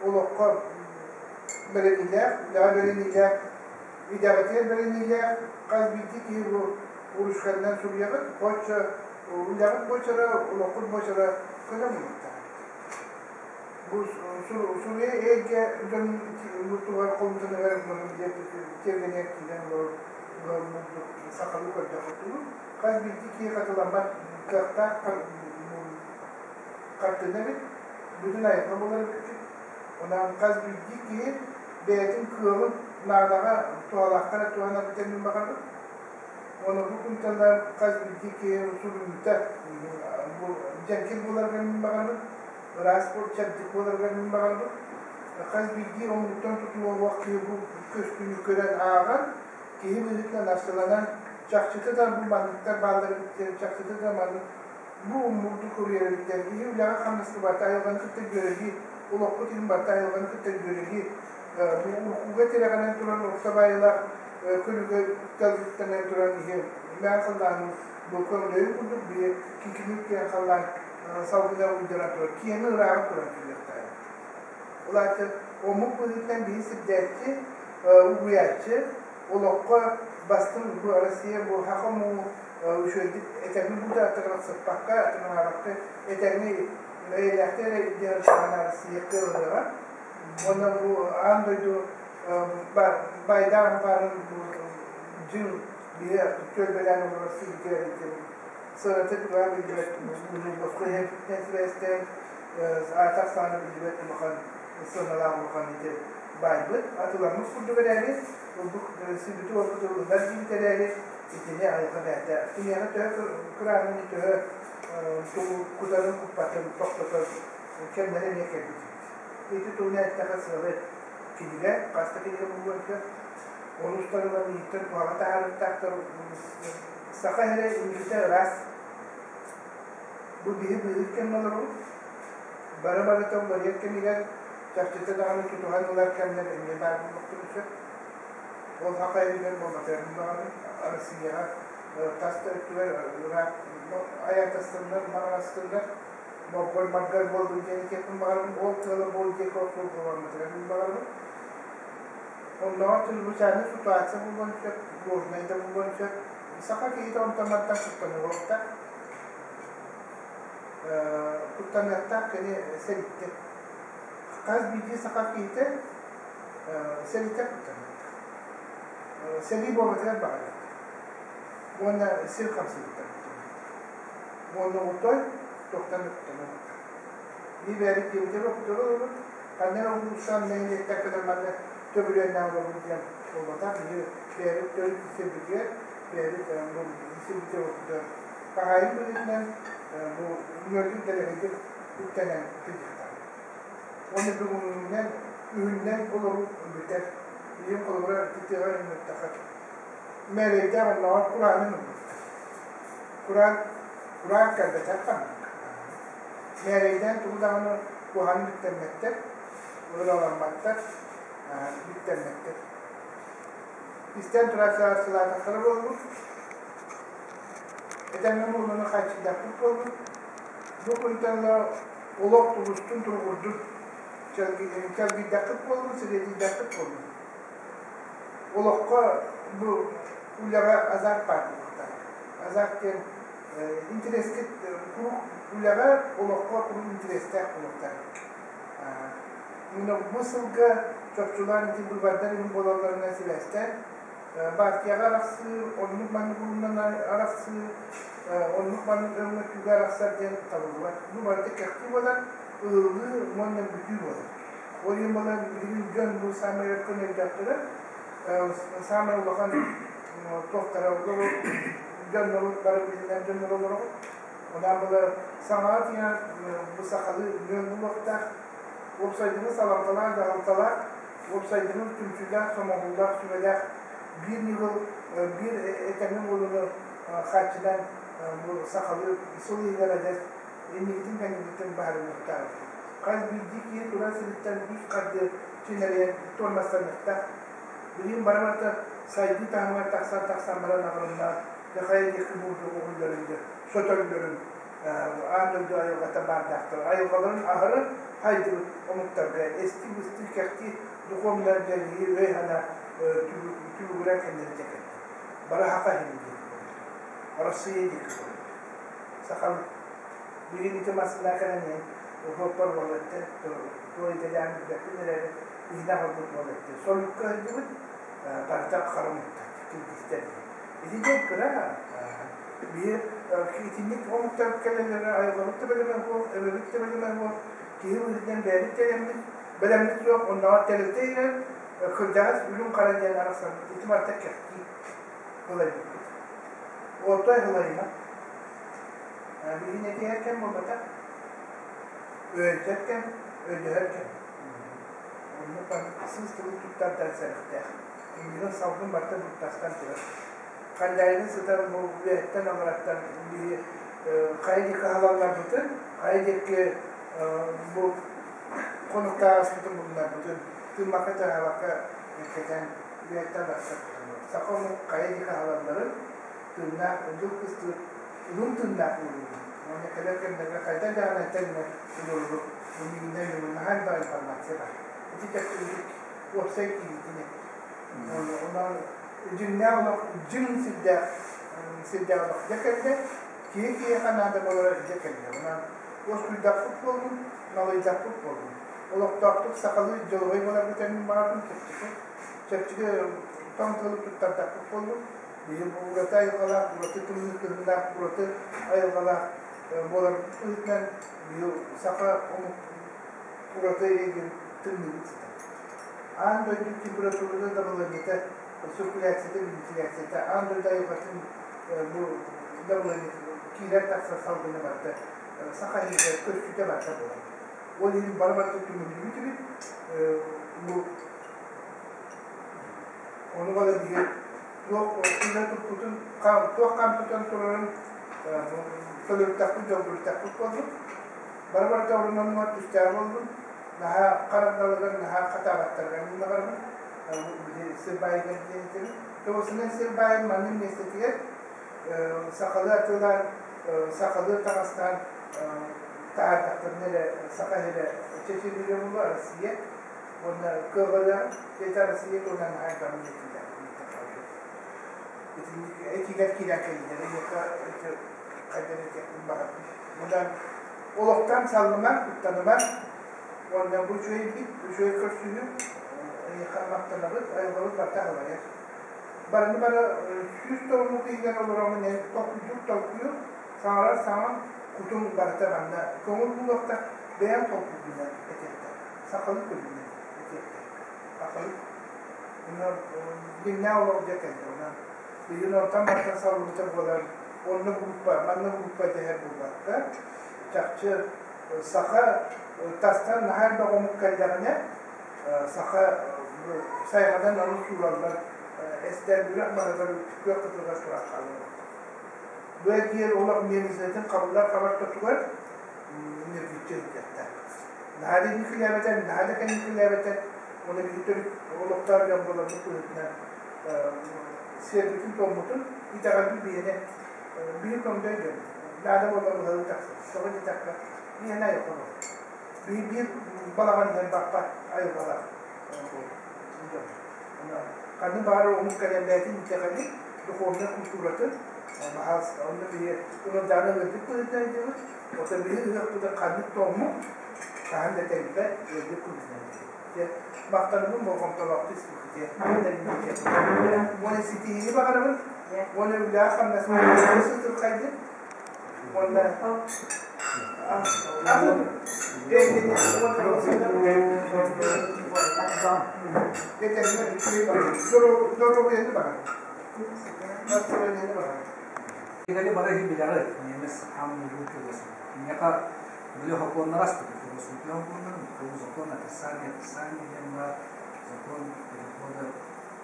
олоххо бэриниилээх, үлэҕэ бэриниилээх, идэҕитигэр бэриниилээх хас биирдии киһи бу ручканан суруйаҕыт, оччо үлэҕит буочара, олоххут буочара көнө буолуохтаах. Бу суруйа эйгэ дьон тугар холумтаныгар тиэргэнигэр киирэн олорор сахалыы көрдөххүтүн хас биирдии киһи хатыламмат кыахтаах хартыына эбит, бүтүн айылҕа буолар эбиппит. Онон хас биирдии киһи бэйэтин кыаҕын наадаҕа туһалаахха эрэ туһанар диэн мин баҕарабын. Уонна бу күнтэн хас биирдии киһи суруйуута бу дьэҥкир буоларыгар мин баҕарабын, ыраас чэбдик буоларыгар мин баҕарабын. Хас биирдии омуктан тутулуох киһи бу көстүүнү көрөн ааҕан, киһи быһыытынан арсыланан, чахчыта да бу манныктар бааллар эбит диэн, чахчыта да маннык бу уммурдук суруйар эбит диэн, киһи үлэҕэ хамнаска барыта айылҕаны кытта дьүөрэлии, олохпут иһин барыта айылҕаны кытта дьүөрэлии, бу уруккуга тирэҕинэн туран орто баайыылаах көлүкэ үктэлгиттэнэн туран иһи мээн халлаанын бу көҥдөйүн курдук биһи кикиник диэн халлаан салгына уйдаран турар, киэҥи ырааҕын туран киириэхтээх. Ол аата омук быһыытынан биһи сирдээччи, угуйааччы, олоххо бастыҥ бу Россия бу саха омугу үчүгэйдик этэҥҥэ буута атыҥырахсыппакка, атыҥыраабакка этэҥҥэ эйэлээхтик эрэ диэн саҕана Россия кыаллыаҕа. Уонна бу аан дойду байдаах баарын бу дьиҥ биһи түөлбэлээн олорор сиргэ сыаната түгэҕэ биллибэт босхо иһэрбитинэн сибээстээн аата ахсаана биллибэт улахан сыаналаах улахан ити баайбыт атыламмыт курдук эрээри ылбыт сирбити уоппут ылынар диибит эрээри итини айылҕа бэйэтэ киниэхэ төһө кыраанын төһө тугу кутарын куппатын тохтотор кэмнэрэ эмиэ кэлбит ити туһунан эттэххэ сыалы кинигэ хас да кинигэ булуон сөп ол устарынан иһиттэн туһаҕа таһаарыахтаахтар саха эрэ инникитэ ыраас бу биһи быыһык кэмҥэ олоробут бары барыта уларыйар кэмигэр чахчыта даҕаны тутуһан ылар кэмнэр эмиэ баар буолуохтарын сөп ол саха иһигэр буолбатарын баҕарабын Россияҕа тас да өттүгэр ыраах айаатастыннар маҕарастыннар моргой маргай буоллун диэн этиэхпин баҕарабын ол тыала буол диэки охсуллубаммытыгар мин баҕарабын оннооҕор чрезвычайнай ситуация буолуон сөп сложнай да буолуон сөп саха киһитэ онтон мантан куттаныахтаах куттаныахтаах кини сэрииттэн хас биирдии саха киһитэ сэрииттэн куттаныахтаах сэрии буолбатыгар баҕарыахтаах уонна сир хамсыырыттан куттаныахтаах уонна отой туохтан да куттаныахтаах биир бэйэбит диэбитэ куттала олорбут ханна эрэ улуустан нэһилиэктэн кэлэн манна төбүрүөннээх олорбут диэн буолбатах биһиги бэйэбит төрүт сирбитигэр бэйэбит бу сирбитигэр хаһаайын быһыытынан бу үөрдүк дэлэгэйдик үктэнэн сылдьыахтаах уонна бүгүҥҥүнэн үһүннэн олоруу бүтэр билигин холобура тыаҕа ыҥыртахха мээрэйдээх оннооҕор кураанын ылбыттар кураан кураан кэлбэтэх ханнык мээрэйдээн тугу даҕаны куһаҕаны биттэммэттэр ыраламматтар биттэммэттэр истэн турар сылаатахтара буолбут этэҥҥэ буолууну хааччыйдахпыт буолбут бу күнтэн ыла олох тулустун туругурдун чэлгийдэххит буоллун сириэдийдэххит буоллун олоххо бу үлэҕэ азарт баар буолуохтаах азарт диэн Интэриэскит куруук үлэҕэ, олоххо куруук интэриэстээх буолуохтаах. Бу сылга чопчулаан ити быыбардар иһин буолалларынан сибээстээн, партияҕа арахсыы, оннук-маннык уһуннан арахсыы, оннук-маннык өҥҥө түгэ арахсар диэн табыллыбат. Бу барыта кэхтии буолар, ылыллыы уонна бүтүү буолар. Ол иһин буолан билигин дьон бу саамай өркөн өйдөөхтөрө, саамай улахан туохтара дьоннору бары билинэр дьоннор олороҕут. Онон была саҥаҕа тиийэн бу сахалыы үөн булуохтаах, уопсайдыҥы салалталаах, дьаһалталаах, уопсайдыҥы түмсүүлээх, сомоҕолуулаах, сүбэлээх биир ньыгыл, биир этэҥҥэ буолууну хааччынан бу сахалыы сыл иһигэр адьас инникитин кэнникитин баһарыныахтаах. Хас биирдии киһи турар сириттэн үс хардыы чинэрийэн туормастаныахтаах. Билигин бары барыта сайдыы таһымыгар тахсан-тахсан баран аҕырымнаах дьэ хайа диэки буурдук угулларын дьэ сөтөллөрүн аан дойду айылҕата баардаахтар. Айылҕаларын аһары хайдыбыт омуктарга эстии-быстыы, кэхтии духуомнар дьэллиги өй-санаа түбүгүрэн кэннэрэ кэллэ. Бары хаха иһин диэки буолбут. Арассыыйа диэки буолбут. Сахам билигин ити массыына кэлэн иһэн уһуоппар уол эттэ, туох идэлээн билбэппин эрээри иһинэ аҕалбыт уол эттэ. Солукка сылдьыбыт, барыта хара омуктар, киргизтэр диэн. Ити диэн кыра биир итинник омуктар кэлэллэрэ айылҕабыт да бэлэмэ суох, эбэбит да бэлэмэ суох, киһи быһыытынан бэйэбит кэлэммит, бэлэммит суох, оннооҕор тэрилтэ иһинэн кырдьаҕас үрүҥ хара диэн арахсарбыт ити барыта кэхтии ылайбыппыт. Отой ылайыма. Билигин этиһэр кэм буолбатах. Өйдөһөр кэм, өйдөһөр кэм. Оннук сыыс тылы туттардан сэрэхтээх. Иннигин салгын барыта быттастан турар. Ханньайынан сытар бу үөһэттэн аллараттан биһи хайа диэки хаһалалларбытын, хайа диэки бу хонуктаах аспытын булунарбытын тыыммакка чаһаабакка кэтэн үөһэттэн барсар. Саха омук хайа диэки хаһалалларын тыыннаах дьыл кыстыыр уһун тыыннаах буолууну уонна кэлэр кэмнэргэ хайдах даҕаны тэҥҥэ олорору иннигинэн наһаа элбэх информация баар. Ити чэпчэкитик уопсай киириитин эттим. Онон дьиҥнээх олох дьиҥ сирдээх сирдээх олох дьэ кэллэ, киһи киһиэхэ наада буолара дьэ кэллэ. Онон уоскуйдахпыт буоллун, налыйдахпыт буоллун. Олохтоохтук сахалыы дьолуой буоларбыт эмин баҕарбын чэпчэки. Чэпчэки тоҥ тылы туттардахпыт буоллун. Биһи бу ураты айылҕалаах, ураты тымныы кыһыннаах, ураты айылҕалаах буолар быһыытынан биһи саха омук ураты эйгин тымныыбыт сытар. Аан дойду температурата дабылыанньата, циркуляцията, вентиляцията, аан дойду айылҕатын бу дабылыанньата киирэр-тахсар салгына барыта саха иһигэр көстүүтэ барыта буолар. Ол иһин бары барыта түмүллүбүт эбит. Бу ону бала биһи туох үлэ туппутун, туох хам тутан турарын төлөрүтэхпит, дьолгурүтэхпит буолбут. Бары барыта орун-оннугар түстээх буоллун. Наһаа харах далыгар, наһаа хатаабаттарыгар муннаҕарбын. Били сир баайыгар диэн этэбин. Тоҕусунан сир баайын маннык миэстэтигэр сахалыы атыылаан, сахалыы таҥастаан таһаардахтарына эрэ саха сирэ чэчиргиирэ буолуо Россия уонна кыаҕырыаҕын диэтэ Россия туһунан наһаа элбэҕин этиилээх итинник этиилэр киирэн кэллилэр эйиэхэ хайдах этиэхпин баҕардым мунан олохтон саллымаҥ куттанымаҥ уонна бу үчүгэйбит үчүгэй көрсүһүү эйиэхэ махтанабыт айылҕабыт барыта аһылайар барыны бары 109 иһигэр олороҥҥун эн толкуйдуур толкуйу саҥарар саҥаҥ кутуҥ барыта манна көҥүл булуохтаах бэйэҥ толкуйгунан этиэхтээх сахалыы көрүүнэн этиэхтээх сахалыы онно дьиҥнээх олох дьэ кэллэ онон билигин онтон мантан саллыбыта буолар онно группа манна группа дэһэр буолбакка чахчы саха тастан наһаа элбэх омук кэллэҕинэ саха сайҕадан ону суураллар эстэр үрэх баһыгар күөх кытылыгар турар хаалар Бу эргиэр олох миэлиҥсэтин хабыллар хабар тотугар ньиргиччи ыытыахтаах. Наһаа да инникилээбэтэр, наһаа да кэнникилээбэтэр, уонна биһиги төрүт олохтоох дьон буоларбыт быһыытынан сиэрбитин-туоммутун, итэҕэлбит биһиэнэ биир көҥдөй дьон. Наада буоллар быһалыы тахсар. Тоҕо диэтэххэ, биһиэнэ айылҕа буолар. Биһи биир балаҕан иһэн баппат айылҕалаах дьон. Ханнык баҕарар омук кэлэн бэйэтин итэҕэлин, духовнай культуратын Баһаалыста, онно биһи ыалдьааны ыалдьыт быһыытынан илдьэбит. Оттон биһи ыһыахпытын ханнык да омук хаһан да тэйбэт, ыалдьыт быһыытынан илдьэбит. Дьэ, махтанабын болҕомтолоохтук истибиккитигэр. Уонна ситиһиини баҕарабын. Уонна үлэҕэ-хамнаска сытырхайдын. Уонна атын доруобуйаны баҕарабын. Настроениены баҕарабын. Игори бары билэҕит, немец самый лучший философ. Киниэхэ били сокуоннар аспыта, философия сокуоннарын, закон отрицания, отрицания диэн баар, закон перехода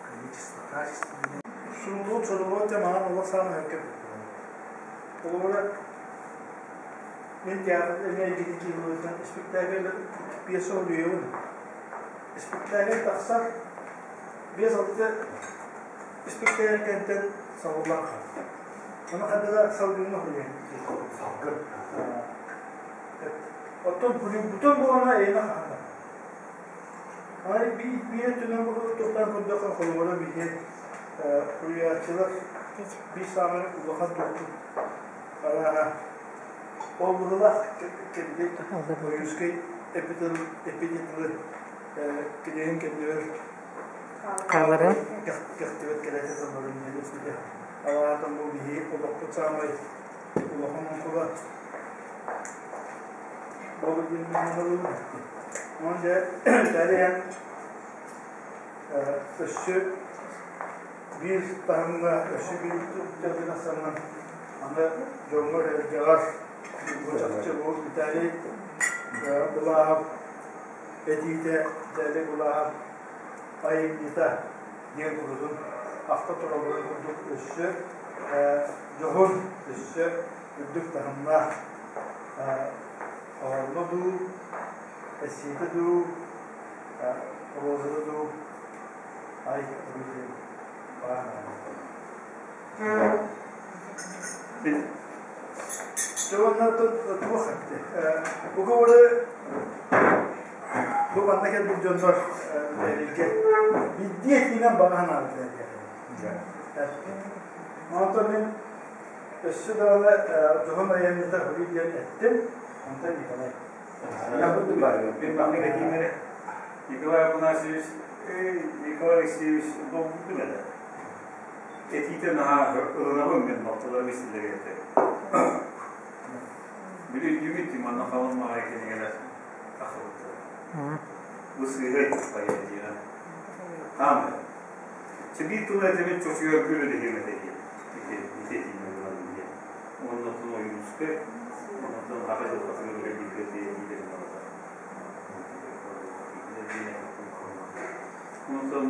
количества качества диэн. Суруллубут суруллубут дьэ маҥан олох саамай өркө Холобура, мин театр эмиэ эйгэтин киһи испиктээкил пьеса суруйабын. Испиктээкил тахсар 5-6 испиктээкил кэнтэн сабыллан хаалар. Ону хайдах салгыҥҥа суруйан Салгын. Оттон суруйбутун буолана эйиэнэ хаһан да. Арай биир өттүнэн туохтан көрдөххө, холобура биһи суруйааччылар биир саамай улахан туохпут арааһа ол быһыылаах кэлбит Ойуунскай эпитетылы килиэһин кэннигэр Хааларын кэхтибэт кэлэтэ тылларын диэн эппитэ. Алаатан бу биһи олохпут саамай улахан оҥкула ол диэн мин Онон дьэ тэрийэн өссө биир таһымҥа, өссө биир дьарыгын ахсанан аны дьоҥҥор эргэҕэр бу чахчы бу Виталий Булаев этиитэ, Виталий Булаев айымньыта диэн курдук ахта туралларын курдук өссө дьоһун, өссө үрдүк таһымнаах Оһолло дуу, эссиэтэ дуу, розата дуу, ай диэн Дьэ уонна туох эттэ? Уговоры бу манна кэлбит дьоннор үлэлииргэ биирдии этиинэн баҕа санаабыта Онтон мин Өссө даҕаны дьоһун айанньыта Хури диэн эттим, онтон Николай. Мин маннык этиим эрэ. Николай Афанасьевич, Николай Алексеевич долгуйдум этэ. Этиитэ наһаа ылынабын мин балтыларым истилэр этэ. Били өйдүүгүт дии манна халыҥ маҕай кинигэлэр тахсыбыттара. Бу сыыһа поэзия. Хаамай. Биир тылы этэбин чочуйар күн үлэһиэм этэ диэн. Ити этиини ылынабын диэн. Оннуттан Ойуунускай, оннуттан Саха дьылҕатыгар үлэлииргэ диэн барыта. Онтон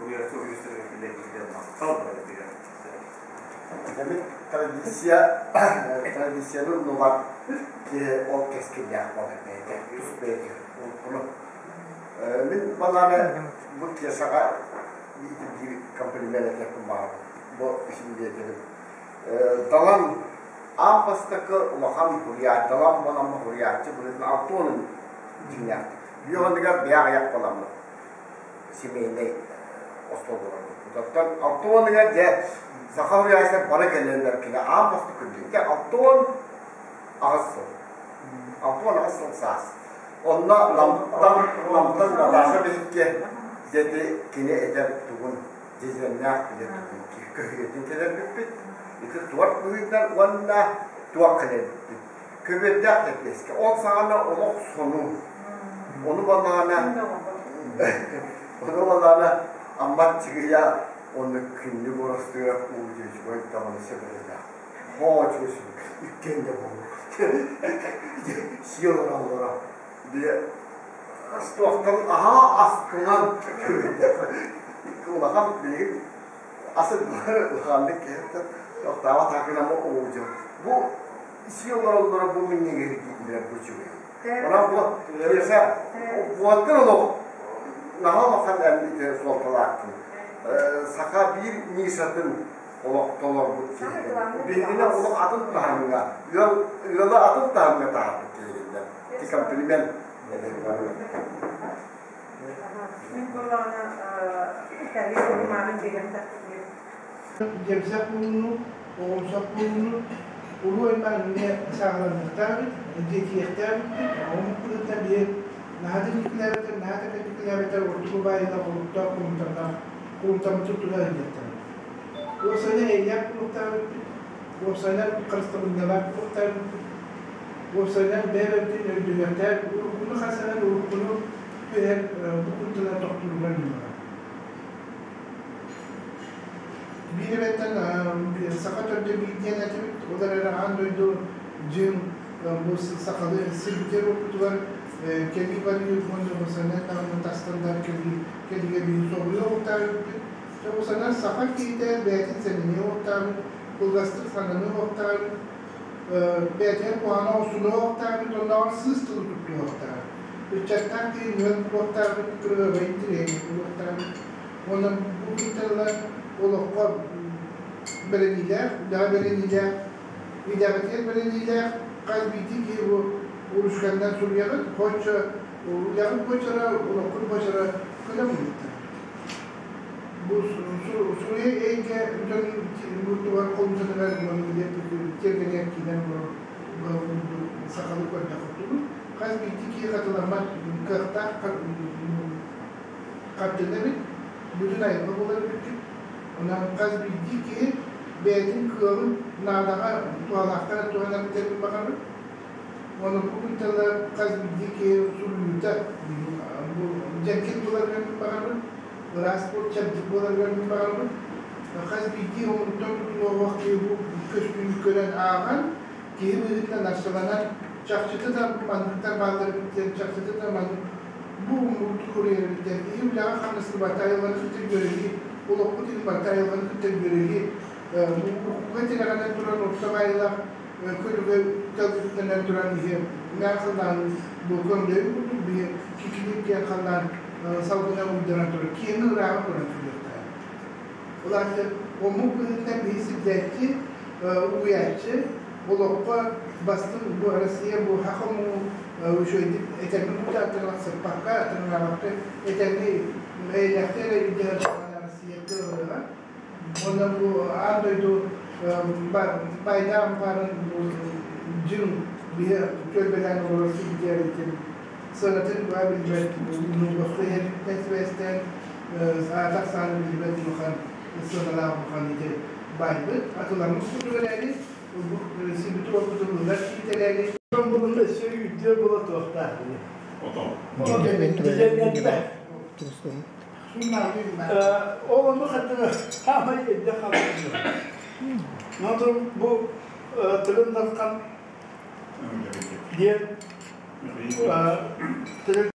уһуйааччы уһуйустарга киллэрбитигэр махтал барытыгар. Дэмит традиция, традицияны умнубат киһи ол кэскиллээх буолар бэйэтэ, тус бэйэтигэр. Ону мин балааны бу пьесаҕа биир комплимент этиэхпин баҕарабын. Бу иһин биэтэбин. Далан аан бастакы улахан хуруйааччы, Далан буоламмы хуруйааччы быһыытынан алтуонун дьиҥнээхтик. Бүөх анныгар бэйэ аҕыйах буоламмыт семейнэй остуолларбыт. Оттон алтуоныгар дьэ саха хуруйааччылар бары кэлэллэр кини аан бастакы күндү. 68 сыл. 68 сыл саас. Онно Намтан, Намтан Наташа биһикки дьэти кини этэр тугун дьизэннээх билэ тугун көһүйэтин кэлэрбиппит. Ити туорт быһыытынан уонна туох кэлэрбиппит. Көбүөрдээх лэппиэскэ. Ол саҕана олох сонун. Ону балаана ону балаана Аммат чыгыйа онно күннүк оростуга уу дьүчүгэй даҕаны сөбүлэлээх. Хоочуус иккиэн да буолуо. Сиэл олороллоро. Бile астуохтан аһаа астынан улахан билигин асы улаханнык киһиттэн тохтообот хакынама уулдьу. Бу сиэл олороллоро бу минньигэһи дииллэр бу үчүгэй. Онон бу пьеса буоттан олох наһаа улахан ити суолталаахтын. Саха биир нишатын олохтолорбут киһи. Биһигини олох атын таһымҥа, ыал ыалы атын таһымҥа таһаарбыт киһигиннэр. Ити комплимент. Мин буоллаҕына Италия урмаанын дигэн Дьэмсэх буолууну Оҕомсох буолууну уруу аймах эмиэ сааһыланыахтаах эбит, дьиэтийиэхтээх эбиппит. Омук быһыытынан биһи наһаа да инникилээбэтэр, наһаа да кэнникилээбэтэр ордук убаайылаах, олуктаах, курумтаннаах, курумтаммытын тута иһиллиэхтэрэ. Уопсайынан эйэлээх буолуохтаах эбиппит, уопсайынан харыстабынньалаах буолуохтаах эбиппит, уопсайынан бэйэ-бэйэбитин өйдөһүөхтээх, уруккуну хасыһан, уруккуну түһэн бу курдугунан тохтууругар ньымалар. Биир эбэттэн саха төрдө биир диэн этибит, ол эрээри аан дойду дьиҥ бу сахалыы сирбитигэр уоппутугар кэлии барыы уонна национальнай таһымҥа тастан да кэлии кэлиигэ биир соҕуруу оҕуттаабыппыт. Дьэ бу санаа саха киһитэ бэйэтин сэниэ уоттаабыт, кылгастык сананыы уоттаабыт, бэйэтигэр куһаҕаны оҥостунуу уоттаабыт, оннооҕор сыыс тылы туттуу уоттаабыт. Ыччаттаах киһи ньүөл уоттаабыт, кырыабай интириэһин уоттаабыт. Уонна бу күнтэн ыла олоххо бэриниилээх, үлэҕэ бэриниилээх, идэҕитигэр бэриниилээх хас биирдии киһи бу ручканнан суруйаҕыт, хоччо үлэҕит буочара, олоххут буочара көнө буолуохтаах. Бу суруйа эйгэ дьон мурдугар холумтаныгар тиэргэнигэр киирэн сахалыы көрдөххүтүн хас биирдии киһи хатыламмат кыахтаах хартыына эбит, бүтүн айылҕа буолар эбиккит. Онон хас биирдии киһи бэйэтин кыаҕын наадаҕа туһалаахтара туһанар диэн баҕарабын. Уонна бу күнтэн хас биирдии киһи суруйуута бу дьэҥкир буоларыгар мин баҕарабын, ыраас буол, чэбдик буоларыгар мин баҕарабын. Хас биирдии омуктан тутулуох киһи бу көстүүнү көрөн ааҕан, киһи быһыытынан арчыланан, чахчыта да манныктар бааллар эбит диэн, чахчыта да маннык бу омукту суруйар эбит диэн, киһи үлэҕэ хамнастыбата айылҕаны кытта үөрэтии, олохпут иһин барыта айылҕаны кытта үөрэтии, уруккуга тирэҕинэн туран орто баайылаах көлүгэ тэлгиттэнэн туран иһи мээх халлаан бу көҥдөйүн курдук биһи кикилик диэн халлаан салгына уйдаран турар киэҥи ырааҕы көрөн сүлүөхтээх. Ол аата омук быһыытынан биһи сирдээччи, угуйааччы, олоххо бастыҥ бу Россия бу саха омугу үчүгэйдик этэҥҥэ кутааттарынан сыппакка, тыҥыраабакка этэҥҥэ эйэлээхтик эрэ илдьэ Россия кыаҕырыаҕа. Уонна бу аан дойду байдаах баарын дьиҥ биһи түөлбэлээн олорор сирбитигэр сыанатын быһа билбэт босхо иһэриттэн сибээстээн аатах сааны билбэт улахан сыаналаах улахан ити байбыт атыламмыт курдук эрээри сирбит уоппутун ылар киитэрээри Булунна өссө үүттүө була туохтаах дии. Ол ону хаттыга хаамай өйдө хаалбыт. Нотун бу Тыгын Дархан диэн тыгын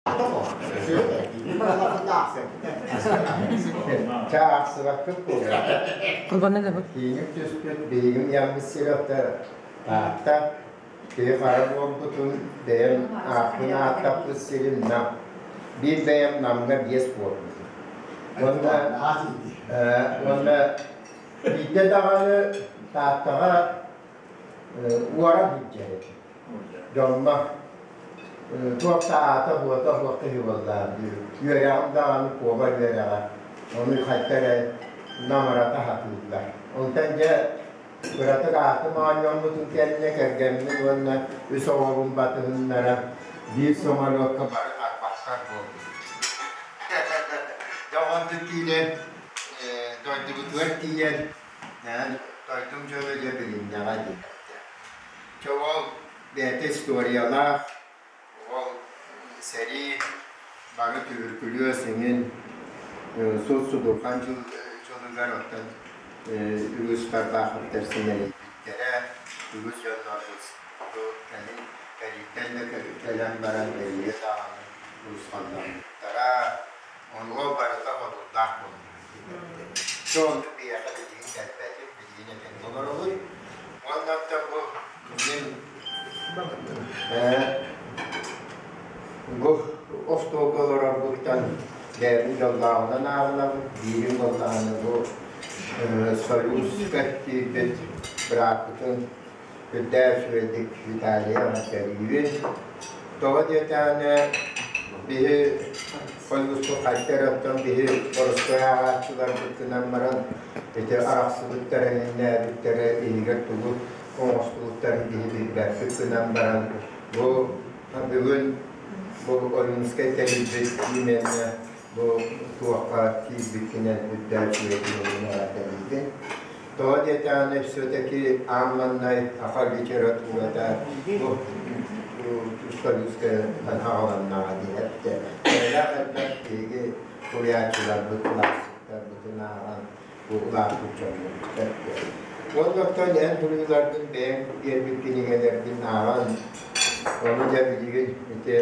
Чаахсыбаккыт буолуо. Кииним түспүт биһигим яммыт сирэ Таатта Киһи хара буолбутун бэйэм ааппын ааттаппыт сирим Нам. Биир бэйэм Намҥа биэс буолбутум. Уонна, уонна биирдэ даҕаны Тааттаҕа уоран сылдьар этим. Дьоҥҥо туох да аата-буота суох киһи буоллаҕым дии. Үөрэҕим даҕаны куоба үөрэҕэ. Ону хайта эрэ намырата сатыыллар. Онтон дьэ Кыратык аатым оонньоммутун кэннэ кэргэммин уонна үс оҕобун батыһыннаран биир самолетка бары арбахтар буолбут. Дьэ онтун киирэн дойдубутугар тиийэн дойдум дьоно дьэ билиннэҕэ диэтэхтэ. Чэ ол бэйэтэ историялаах, ол сэрии бары түбүркүлүөс эҥин сут-судурхан дьылыгар оттон үгүс Тарбаховтар симэлийбиттэрэ, үгүс дьоннорбут кэлин кэлииттэн да кэлэн баран бэйигэ даҕаны урусхалламмыттара. Онуо барыта бодуллаах буолла. Дьэ оннук биһиэхэ билигин кэлбэтим, билигин этэҥҥэ олоробут. Уонна оттон бу мин Бу остуолга олорорбуттан бэйэбин дьоллооҕунан ааҕынабын, биирин буоллаҕына бу Союзка киирбит бырааппытын үрдээх үчүгэйдик Виталийы эҕэрдэлиибин. Тоҕо диэтэҕинэ Биһи хойгуспут хайта эрэ оттон биһи боростуой ааҕааччыларбытынан баран ити арахсыбыттара иҥнээбиттэрэ иһигэр тугу оҥостубуттарын биһи билбэппит гынан баран бу бүгүн бу Ойуунускай тэрийбит именно бу туохха киирбиккинэн үрдээччигэ кинини эҕэрдэлиибин. Тоҕо диэтэҕинэ все-таки аан маҥнай саха литературата бу Усталюскайтан аҕаланнаҕа диэхтэ. Элбэх элбэх биһиги суруйааччыларбыт, классиктарбытын ааҕан бу улааппыт дьоннорбут. Уонна оттон эн суруйууларгын бэйэҥ биэрбит кинигэлэргин ааҕан, ону дьэ билигин ити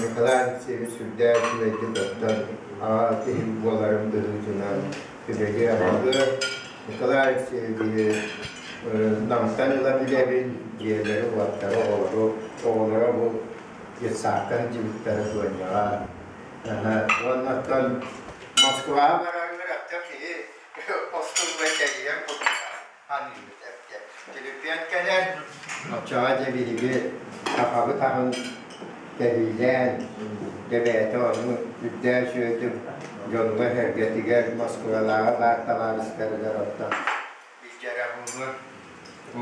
Николай Алексеевич сүрдээх үчүгэйдик оттон аҕа киһи буоларын быһыытынан Түбэгэ аҕалыа Николай Алексеевиһы Намтан ыла билэбин, дьиэлэри, уоттары, оҕолору, оҕолоро бу детсадка сылдьыбыттара Туонньаҕа. Уонна оттон Москваҕа барарыгар оттон киһи остуолга тэрийэн курдук аныыбыт эбитэ. Түлүпүөн кэлэр, оччоҕо дьэ биһиги сахабыт аһын тэһиилээн, дьэ бэйэтэ ону үрдээн сүөдүк дьонугар-сэргэтигэр Москвалааҕы баар табаарыстарыгар оттон илдьэрэ буолуо.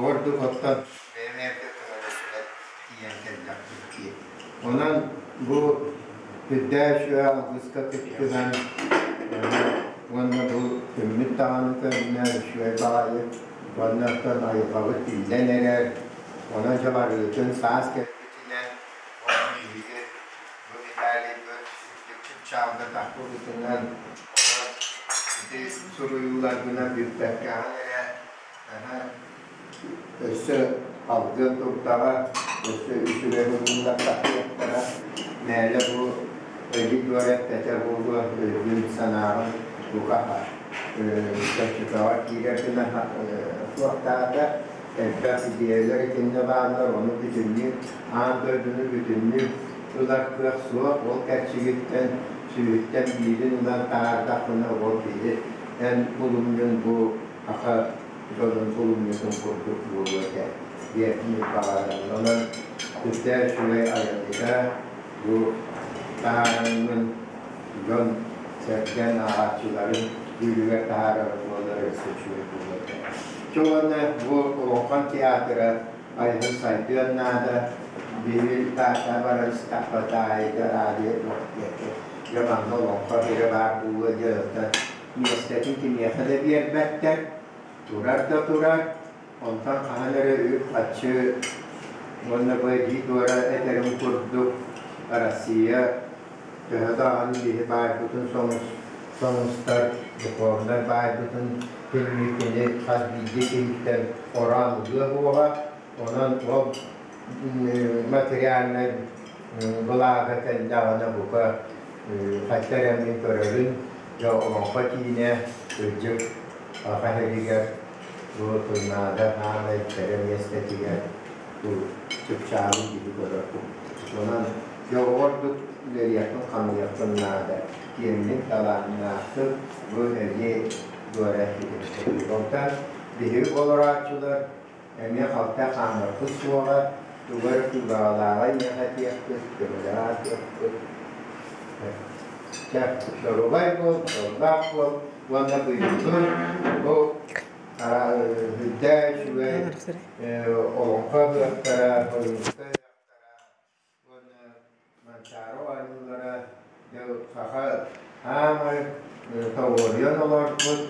Ордук оттон бэйэм эргэ көмөлөсүбэт тиийэн кэллэхпит дии. Онон бу үрдээн сүө алгыска кыттыһан уонна бу күммүт даҕаны көрүнэ үчүгэй баҕайы уонна оттон айылҕабыт биллэн эрэр. Онон дьабарыытын саас кэлбитинэн уонна биһиги бу Виталийбыт үрдүк чыпчаалга тахпыбытынан онон ити суруйууларгынан бүппэккэҕин эрэ Өссө алгыан турдаҕа, өссө үчүгэй уруулар тахсыахтара. Мээлэ бу өлүү туора эппэтэ буолуо, өйгүн-санааҕын бука чөччөкөҕө киирэр гына суохтаата. Элбэх идиэйэлэр итиннэ бааллар, ону бүтүннүү аан дойдуну бүтүннүү ылар кыах суох. Ол кэрчигиттэн, сүүһүттэн биирин ылан таһаардахпына, ол киһи эн булумньун бу Аха дьонун булумньутун курдук буолуо этэ диэн баҕарабын. Онон сүрдээх үчүгэй айымньыта бу таһаарарыммын дьон сэргэн ааҕааччыларын дьүүлүгэр таһаарар буоллар өссө үчүгэй буолуо этэ. Чэ уонна бу Олоҥхон театра айылын сайдыан наада. Биһиги Тааттаҕа барар истэххэ таайда радио туох диэки дьэ манна олоҥхо сирэ баар буолуо диэн оттон миэстэтин кимиэхэ да биэрбэттэр, турар да турар, онтон хаһан эрэ үп-харчы уонна бу эдьиий туора этэрин курдук Россия төһө даҕаны биһи баайбытын соҥустар, духовнай баайбытын кини хас биирдии киһиттэн ороон ылыа буоҕа, онон ол материальнай былааҕа кэллэҕинэ бука хайта эрэ мин көрөбүн дьэ олоҥхо киинэ кырдьык саха сиригэр бу Туймаада хаамай кэрэ миэстэтигэр бу чыпчаалы киһи көрөр онон дьэ ордук үлэлиэхпин хамныахпын наада киэҥник талааннаахтык бу эмиэ дуора онтон биһиги олорооччулар Эмиэ халтай хаамыахпыт суоҕа, тугу эрэ куйбаҕалааҕы эйиэхэ этиэхпит, көмөлөһө сатыахпыт. Чэ, доруобай буол, дьоллоох буол уонна быйылгы бу үрдээ үчүгэй олоҥхо ыһыахтара, ойуунускай ыһыахтара уонна Манчаары оонньуулара дьэ саха аамай тоҕуоруйан олорбут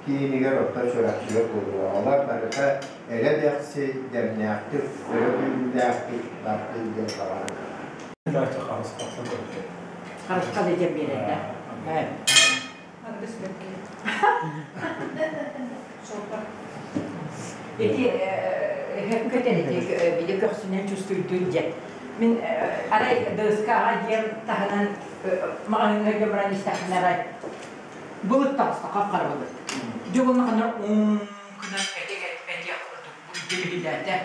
киинигэр оттон Чурапчыга буолуоҕалар барыта эрэ дэхси дэмнээхтик өрө күүрүүлээхтик бардын диэн баҕарабын. Харысхал этэн биэрэрдэ. Ити көтөн ити били көхсүнэн чувствуйдун дьэ. Мин арай ДСК-ҕа диэн таһынан маҕаһыыҥҥа дьэ баран истэхпинэ арай былыт таҕыста хап-хара былыт. Дьэ уонна ханна гынан этиэх курдук дьибилилээтэ.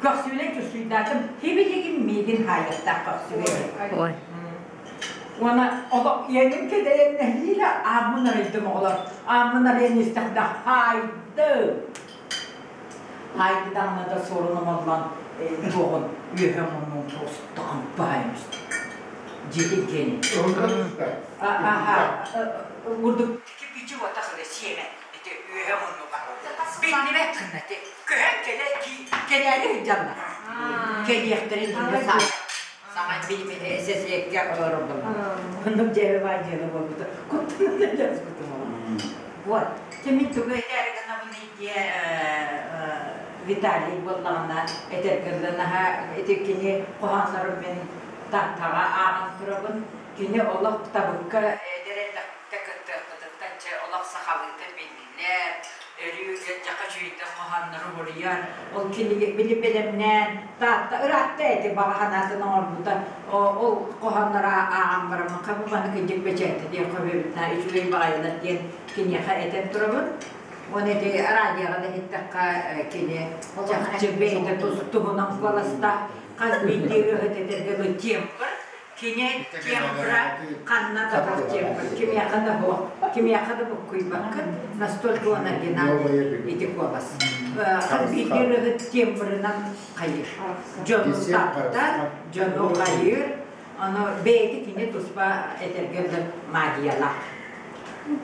Көхсүнэн чувствуйдаатым. Хибилигин миигин хаайыахтаах көхсүбүн. Уонна олох ийэҥин кэдэйэн нэһиилэ ааммын арыйдым оҕолор. Ааммын арыйан истэхпинэ хаайды. Хаайды даҕаны да суорун омоллон туоҕун үөһэ муннун просто хампаайым истэ. Дьиэтин киэнин. Аха, урдук кирпичи уота сылы сиэмэ ити үөһэ муннуга. Биллибэт гына ти көһөн кэлэ кэлээри сылдьаллар. Кэлиэхтэрин иннинэ саҥа билимини СССР-гэ олорордоллор. Оннук дьиэбэ баар дьыала буолбута. Куттанан дьаспытым ол. Вот. Мин тугу этээри гынабын диэ Виталий буоллаҕына этэргэ наһаа ити кини хоһооннорун мин Тааттаҕа ааҕан турабын. Кини олох табыкка эдэр элбэхтэ кыттыахпытыттан чэ олох сахалыыта биллэр, өрүү дьаха чүйдэ хоһооннору суруйар. Ол кинигэ били бэлэмнээн Таатта ыраатта эти баҕа санаатын оҥорбута. Ол хоһооннору ааҕан бараммын хабы маны кырдьык бэчээттэ диэн хобүөбүт үчүгэй баҕайылар диэн киниэхэ этэн турабын. Уонна ити радиоҕа да иһиттэххэ кини чахчы бэйэтэ туһунан куоластаах хас биирдии ырыаһыт этэргэ дылы тембр кини тембра ханна да баар тембр кимиэхэ да суох кимиэхэ да буккуйбаккын настолько он оригинальный ити куолас хас биирдии ырыаһыт тембрынан хайыыр дьону таптар дьону хайыыр ону бэйэтэ кини туспа этэргэ дылы магиялаах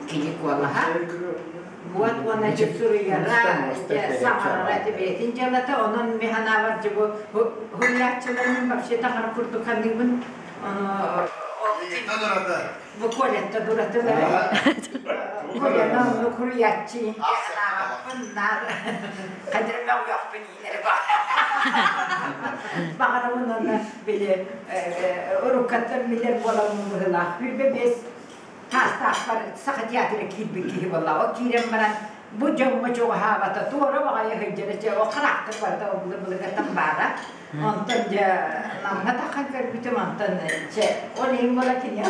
кини куолаһа вот уонна дьэ суруйара саҥарара ити бэйэтин дьыалата онон мин санаабар дьэ бу суруйааччыларын вообще таҥара курдук саныыбын ону бу Колятта дуратылара Коляны оннук суруйааччы санаабаппын наар хадырма уйахпын иинэри баҕарабын онно били уруккаттан билэр буоламмын быһыылаах 25 таастаахпар Саха театра киирбит киһи буолла. Ол киирэн баран бу дьоҥҥо чугаһаабата, туора баҕайы сылдьара, чэ, ол хараактыр барыта ол былыр-былыргаттан баара. Онтон дьэ Намҥа таххан көрбүтүм, онтон чэ, ол иһин буола киниэхэ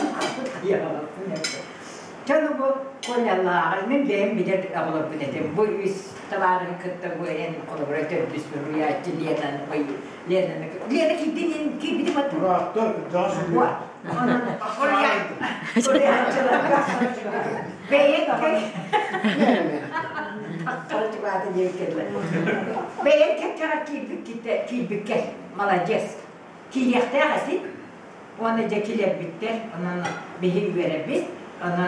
Чэ, ну бу Колялааҕы мин бэйэм билэр оҕолорбун этим. Бу үс табаарыһы кытта бу эн холобура төрдүс суруйааччы Ленаны Ленаны Лена киирдин киирбитим аттым. Урааттар, кырдьаҕас Вот. Бэйэҥ кэккэҕэ киирбиккэ молодец. Киириэхтээх этин. Уонна дьэ килэрбиттэр. Онон биһи үөрэбит. Ону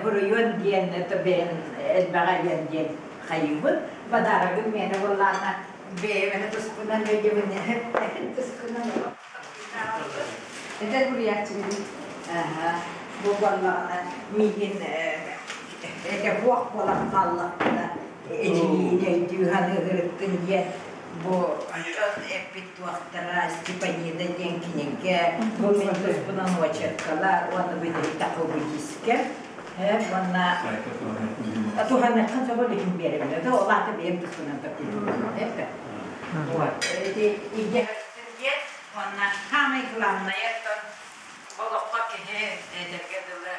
хуруйуон диэн бэйэн элбэҕэ диэн диэн хайыыбыт. Бадарагын миэнэ буоллаҕына бэйэм эмэ туспунан өйдөбүн туспунан Эдэр буруйааччыбын. Бу буоллаҕына миигин этэ буох буолан хааллахпына эдьиийин өйдүү саныырыттын диэн бу дьон эппит туохтара Степанида диэн кинигэ бу мин туспунан очеркалар уонна бүтэһик такобу диискэ уонна туһаныаххын сөп ол иһин биэрэбин да ол аата бэйэм туспунан такуйбун вот ити диэн уонна саамай главное оттон олоххо киһи этэргэ дылы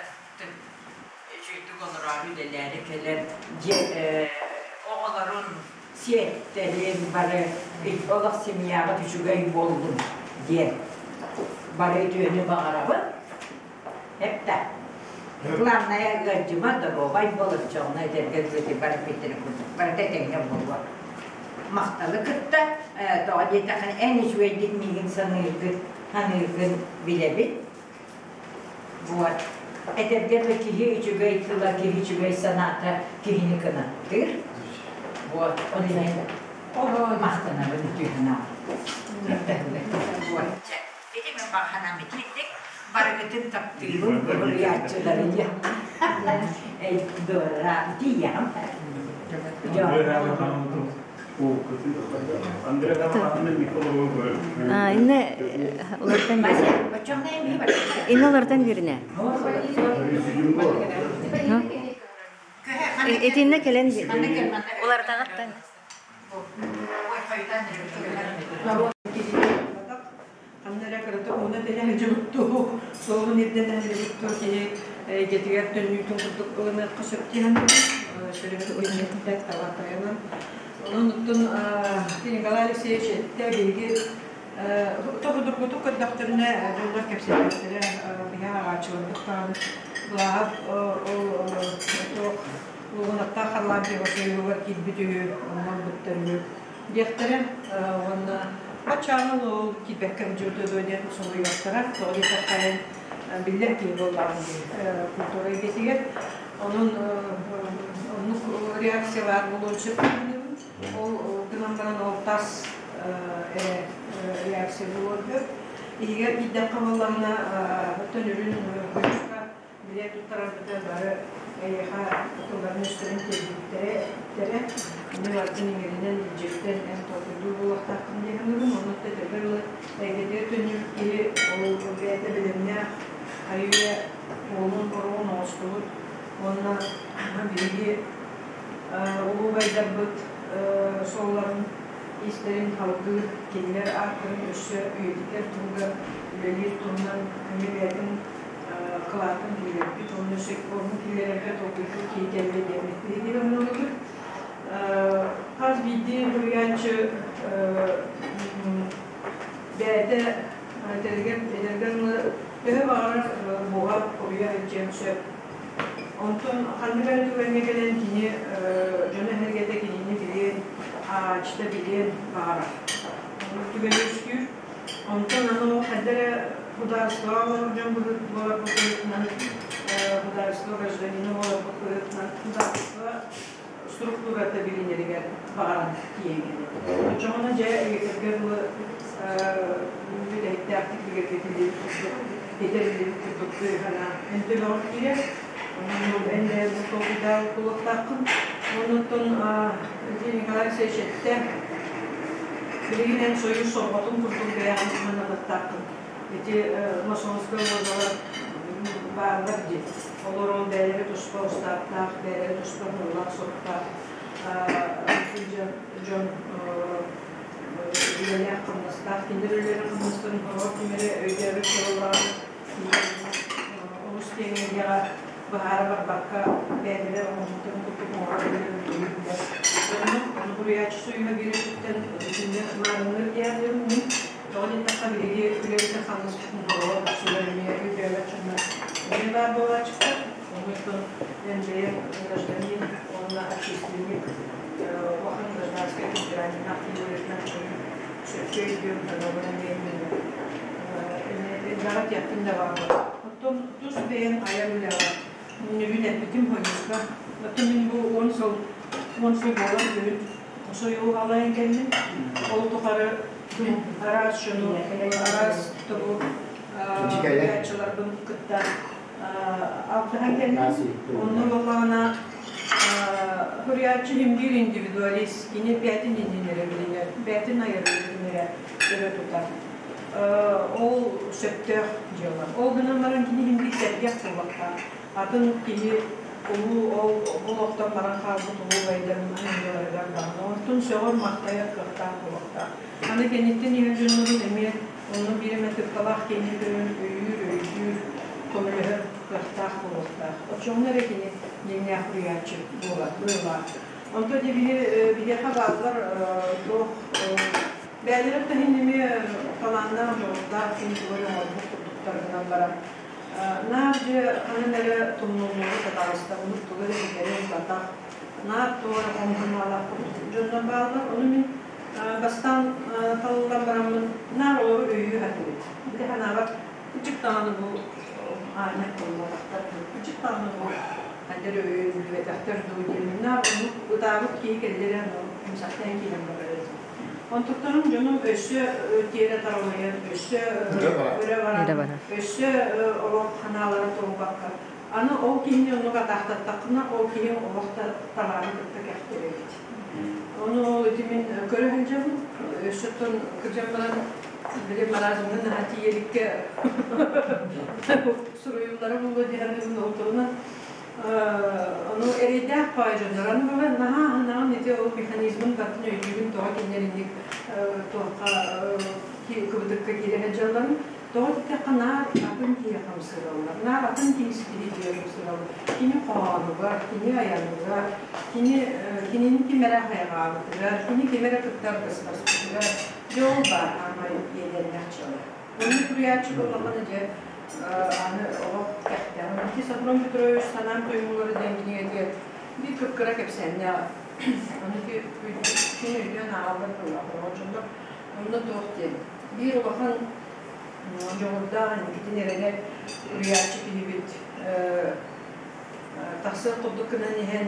үчүгдүк олороору үлэлээри кэлэр дьиэ оҕолорун сиэттэрин бары олох семьяҕыт үчүгэй буоллун диэн бары үтүөнү баҕарабын эптэ главное ыалдьыма доруобай буол оччоҕуна этэргэ дылы бары эппиттэрин курдук барыта этэҥҥэ буолуо махталы кытта тоҕо диэтэххинэ эн үчүгэйдик миигин саныыргын саныыргын билэбин вот этэргэ да киһи үчүгэй тыла киһи үчүгэй санаата киһини кынаттыыр вот ол иһин махтанабын үтүө санаам вот ити мин баҕа санаам итиитик барыгытын таптыыбын уруйааччылары диэн Дора тиийэҕим Инне олортон Инне олортон бирine. Итинне кэлэн улартаҕыттан. Ханна эрэ кырата ууна тэлэ сылдьыбыт суолун ирдэнэ сылдьыбыт киһи эйгэтигэр төннүүтүн курдук ылыныахха сөп диэн сүрүн таба тайанан. Онон оттон Николай Алексеевич эттэ биһиги тоҕудургутук көрдөхтөрүнэ дьоннор кэпсэтиэхтэрэ биһи ааҕааччыларбыт даҕаны былааһап ол туох лугунаттаах Харлампьева союһугар киирбит үһү онно ылбыттар үһү диэхтэрэ уонна. Баччааҥҥа ол киирбэккэ сылдьыбыта дуо диэн соһуйуохтара. Тоҕо диэтэххэ, биллэр киһи буоллаҕым дии культура эйгэтигэр. Онон оннук реакция баар буолуон сөп саныыбын. Ол гынан баран ол тас эрэ реакция буолуон сөп. Иһигэр киирдэххэ буоллаҕына, оттон үрүн хойукка билиэт туттарарбыта бары эйиэхэ тылларын-өстөрүн тиэрдибиттэрэ, эппиттэрэ. Мин барытын иҥэринэн илдьибитэн эн толкуйдуур буолуохтааххын дии саныыбын. Онон этэргэ дылы, эйгэтигэр төннүбүт киһи ол бэйэтэ бэлэмнээх, хайы-үйэ уолун ороҕун оҥостубут уонна биһиги улуу убайдарбыт суолларын истэрин салгыыр, кинилэр ааттарын өссө үйэтитэр туһугар үлэлиир туһунан эмиэ бэйэтин кылаатын киллэрбит уонна өссө орун киллэрэргэ толкуйдуур киһи кэллэ диэммит биһиги ылынабыт. Хас биирдии суруйааччы бэйэтэ этэригэр эдэргэр төһө баҕарар буһар, хоруйар илдьиэн сөп. Онтон ханнык эрэ түгэҥҥэ кэлэн кини дьоно-сэргэтэ кинини билиэн, ааҕааччыта билиэн баҕарар. Оннук түгэн үөскүүр. Онтон аны ол хайда эрэ судаарыстыбаҕа олорор дьон буоларбыт быһыытынан, судаарыстыба гражданина буоларбыт быһыытынан судаарыстыба структурата билинэригэр баҕаран тиийэн кэлэр. Оччоҕуна дьэ үйэтэргэ дылы бүтэһиктээхтик бигэргэтиллибит курдук, этэриллибит курдук өй-санаа эн төбөҕөр киирэр. Онон эн бэйэҥ толкуйдаабыт буолуохтааххын. Оннуттан Николай Алексеевич эттэ, билигин эн Союз сорҕотун курдук бэйэҕин сананыахтааххын. Ити масонскай уозалар бааллар дии. Олор ол бэйэлэрэ туспа устааптаах, бэйэлэрэ туспа сыаллаах-соруктаах дьон үлэлээх-хамнастаах. Кинилэр үлэлэрин-хамнастарын хороҕор ким эрэ өйдөөбөт буоллаҕына, олус киэҥ эйгэҕэ быһаара барбакка, бэйэлэрэ оҥоһуктарын курдук оҥорор үлэлэрин Онно суруйааччы суруйа биэрэртэн итиннэ маарынныыр диэн мин. Тоҕо диэтэххэ, биһиги үлэбитин хамнаспытын хороҕор үксүгэр эмиэ өйдөөбөт дьоннор эмиэ баар буолааччыттар. Онтон эн бэйэҥ гражданин уонна общественник улахан гражданскай темпераментнаах киһи быһыытынан сөпкө өйдүөм санаабын эмиэ элбэҕи этиэхпин да баҕарабын. Оттон тус бэйэм айар үлэҕэ мүнүүбүн эппитим хойукка. Оттон мин бу 10 сыл 10 сыл буолан күһүн сойуу алайан кэллим. Ол тухары араас дьону, араас тобу суруйааччыларбын кытта алтыһан кэллим. Онно буоллаҕына суруйааччы син индивидуалист, кини бэйэтин иннин эрэ билинэр, бэйэтин айар үлэтин эрэ өрө тутар. Ол сөптөөх дьыала. Ол гынан баран кини син биир сэргэх буолуохтаах. Атын киһи улуу ол олохтон баран хаалбыт улуу убайдарын айымньыларыгар даҕаны онтун сөҕөр-махтайар кыахтаах буолуохтаах. Аны кэнниттэн иһэр дьоннорун эмиэ онно биир эмэ тыккалаах киһини көрөн өйүүр, өйдүүр, көмөлөһөр кыахтаах буолуохтаах. Оччоҕуна эрэ кини дьиҥнээх суруйааччы буолар, быһыылаах. Онтон дьэ биһиэхэ бааллар туох бэйэлэрин да иһин эмиэ талааннаах, дьоҕурдаах ким тугу эрэ оҥорбут курдуктар гынан баран наар дьэ ханан эрэ тумнуллубут, атаҕастаммыт, тугу эрэ ситэри ылбатах, наар туох эрэ хом санаалаах курдук дьоннор бааллар. Ону мин бастаан талыллан бараммын наар олору өйүү сатыыбын. Ити санаабар кычык даҕаны бу аанньа тыллабаттар дуу, кычык даҕаны бу хайдах эрэ өйөнүллүбэтэхтэр дуу диэн наар оннук ытаабыт киһи кэллэр эрэ умсахтаан киирэн барар этим. Онтуктарым дьонум өссө тиэрэ таралыйан, өссө өрө баран, өссө олох ханаалара туолбакка. Аны ол киһини оннук атаахтаттаххына, ол киһи олох да талааны кытта кэхтэр эбит. Ону ол ити мин көрө сылдьабын. Өссө оттон кырдьан баран били маразмҥа наһаа тиийэ иликкэ суруйуулара буолуо диэн ол туһунан ону эрэйдээх баай дьоннор аны баҕар наһаа аһынаҕын ити ол механизмын барытын өйдүүгүн тоҕо кинилэр инник туохха кыбытыкка киирэ сылдьалларын тоҕо диэтэххэ наар атын киһи хамсыыраллар наар атын киһи ситиһиитигэр ымсыыраллар кини хоһоонугар кини айаныгар кини кинини ким эрэ хайҕаабытыгар кини ким эрэ кытта аргыстаспытыгар дьэ ол баар аамай иэдэннэх дьыала Онно суруйааччы буоллаххына дьэ аны олох кэхтэҕин. Ити Софрон Петрович Санаам тойуулара диэн кинигэтигэр биир кып-кыра кэпсээннээх. Ону ити күн өйдөөн ааҕаллар буоллаҕа. Дьоннор Онно туох диэн, биир улахан дьоҕурдаах инникитин эрэнэр уруйааччы киһибит тахсар курдук гынан иһэн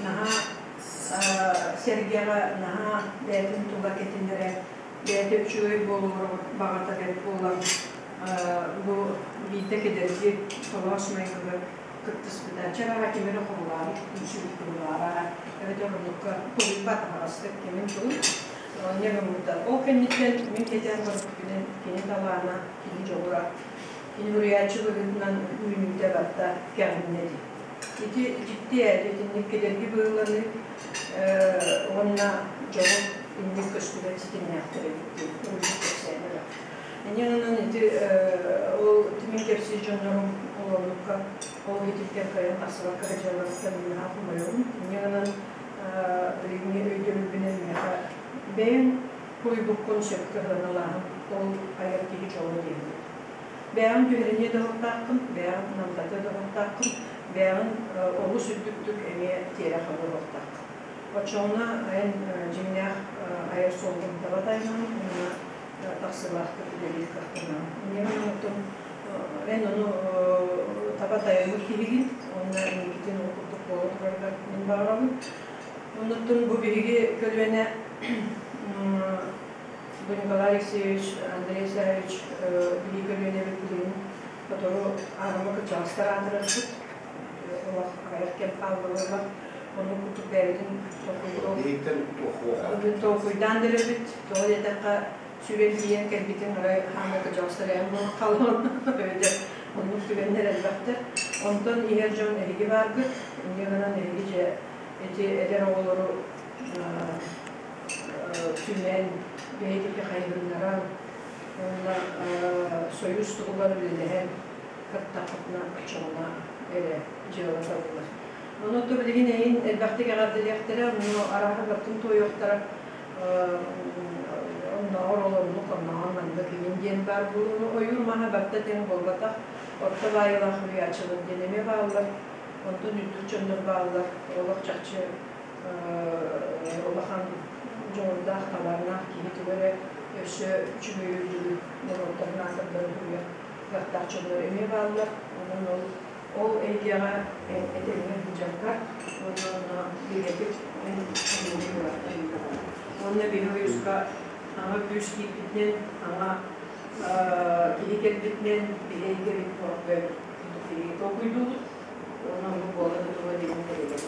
наһаа сэргэҕэ, наһаа бэйэтин тула кэтинэрэ, бэйэтэ үчүгэй буолуору баҕата бэрт буолан бу биирдэ кэдэрги толоос майгыга кыттыспыта. Чараҕа ким эрэ хобулаабыт, үҥсүбүт быһыылааҕа, эбэтэр оннукка тулуйбат аһаҕастык кимин тугун не гыммыта. Ол кэнниттэн мин кэтээн көрбүппүнэн кини талаана, кини дьоҕура, кини уруйааччы быһыытынан үүнүүтэ барыта кэҕиннэ дии. Ити дьикти ээ, итинник кэдэрги быһыыланыы уонна дьоҕур инник көстүбэт ситимнээхтэр эбит диэн уруйбут кэпсээнэ баар. Инньэ гынан ити ол тимин кэпсиир дьоннорум ол оннукка ол ититтэн кыайан тахсыбакка дьыаларыттан наһаа хомойобун. Инньэ гынан билиҥҥи өйдөбүлбүнэн миэхэ бэйэҥ куйбуккун сөпкө сыаналааһын ол айар киһи дьоло диэбит. Бэйэҕин түһэриниэ да уһуктааххын, бэйэҕин намтатыа да уһуктааххын, бэйэҕин олус үрдүктүк эмиэ тиэрэ хабыа уһуктааххын. Оччоҕуна эн дьиҥнээх айар суолгун таба тайанаҕын уонна тахсыылаахтык үлэлиир кыахтанаҕын. Инньэ гынан оттон эн ону таба тайаммыт киһигин уонна инникитин ол курдук буола тураргар мин баҕарабын. Оннуттан бу биһиги көлүөнэ бу Николай Алексеевич, Андрей Исаевич биһиги көлүөнэбит билигин сотору аарыма кырдьаҕастар аатырарбыт. Олох аҕыйах кэм хаалла Оннук курдук бэйэбитин толкуйдаан да эрэбит. Тоҕо диэтэххэ, сүрэн тиийэн кэлбитин арай хаана кырдьаҕастар эһэм буолан хаалан эбэтэр оннук түгэннэр элбэхтэр. Онтон иһэр дьон эһиги бааргыт. Инньэ гынан эһиги дьэ ити эдэр оҕолору түмэн, бэйэтики хайыһыннаран уонна союз туһугар үлэлэһэн кыттаххытына оччоҕуна эрэ дьыала табыллар. Ону то билигин эйин элбэхтик эҕэрдэлиэхтэрэ, онно арааһы бартын туойуохтара, оннооҕор ол оннук, оннооҕор маннык иҥин диэн баар буолууну ойуур маһа барыта тэҥ буолбатах, орто баайылаах уруйааччылар диэн эмиэ бааллар, онтон үрдүк дьоннор бааллар, олох чахчы улахан дьоҕурдаах, талааннаах киһи тугу эрэ өссө үчүгэй үрдүгү норуоттарын аатырдарын туһугар кыахтаах дьоннор эмиэ бааллар. Онон ол ол эйгэҕэ этэҥҥэ сылдьаргар уонна онно бигэтик эн Уонна биһи ойууска аҥа күүс киирбитинэн, аҥа киһи кэлбитинэн биһи эйгэбит биһиги толкуйдуубут уонна оннук буола да туруо диэн эрэйэбит.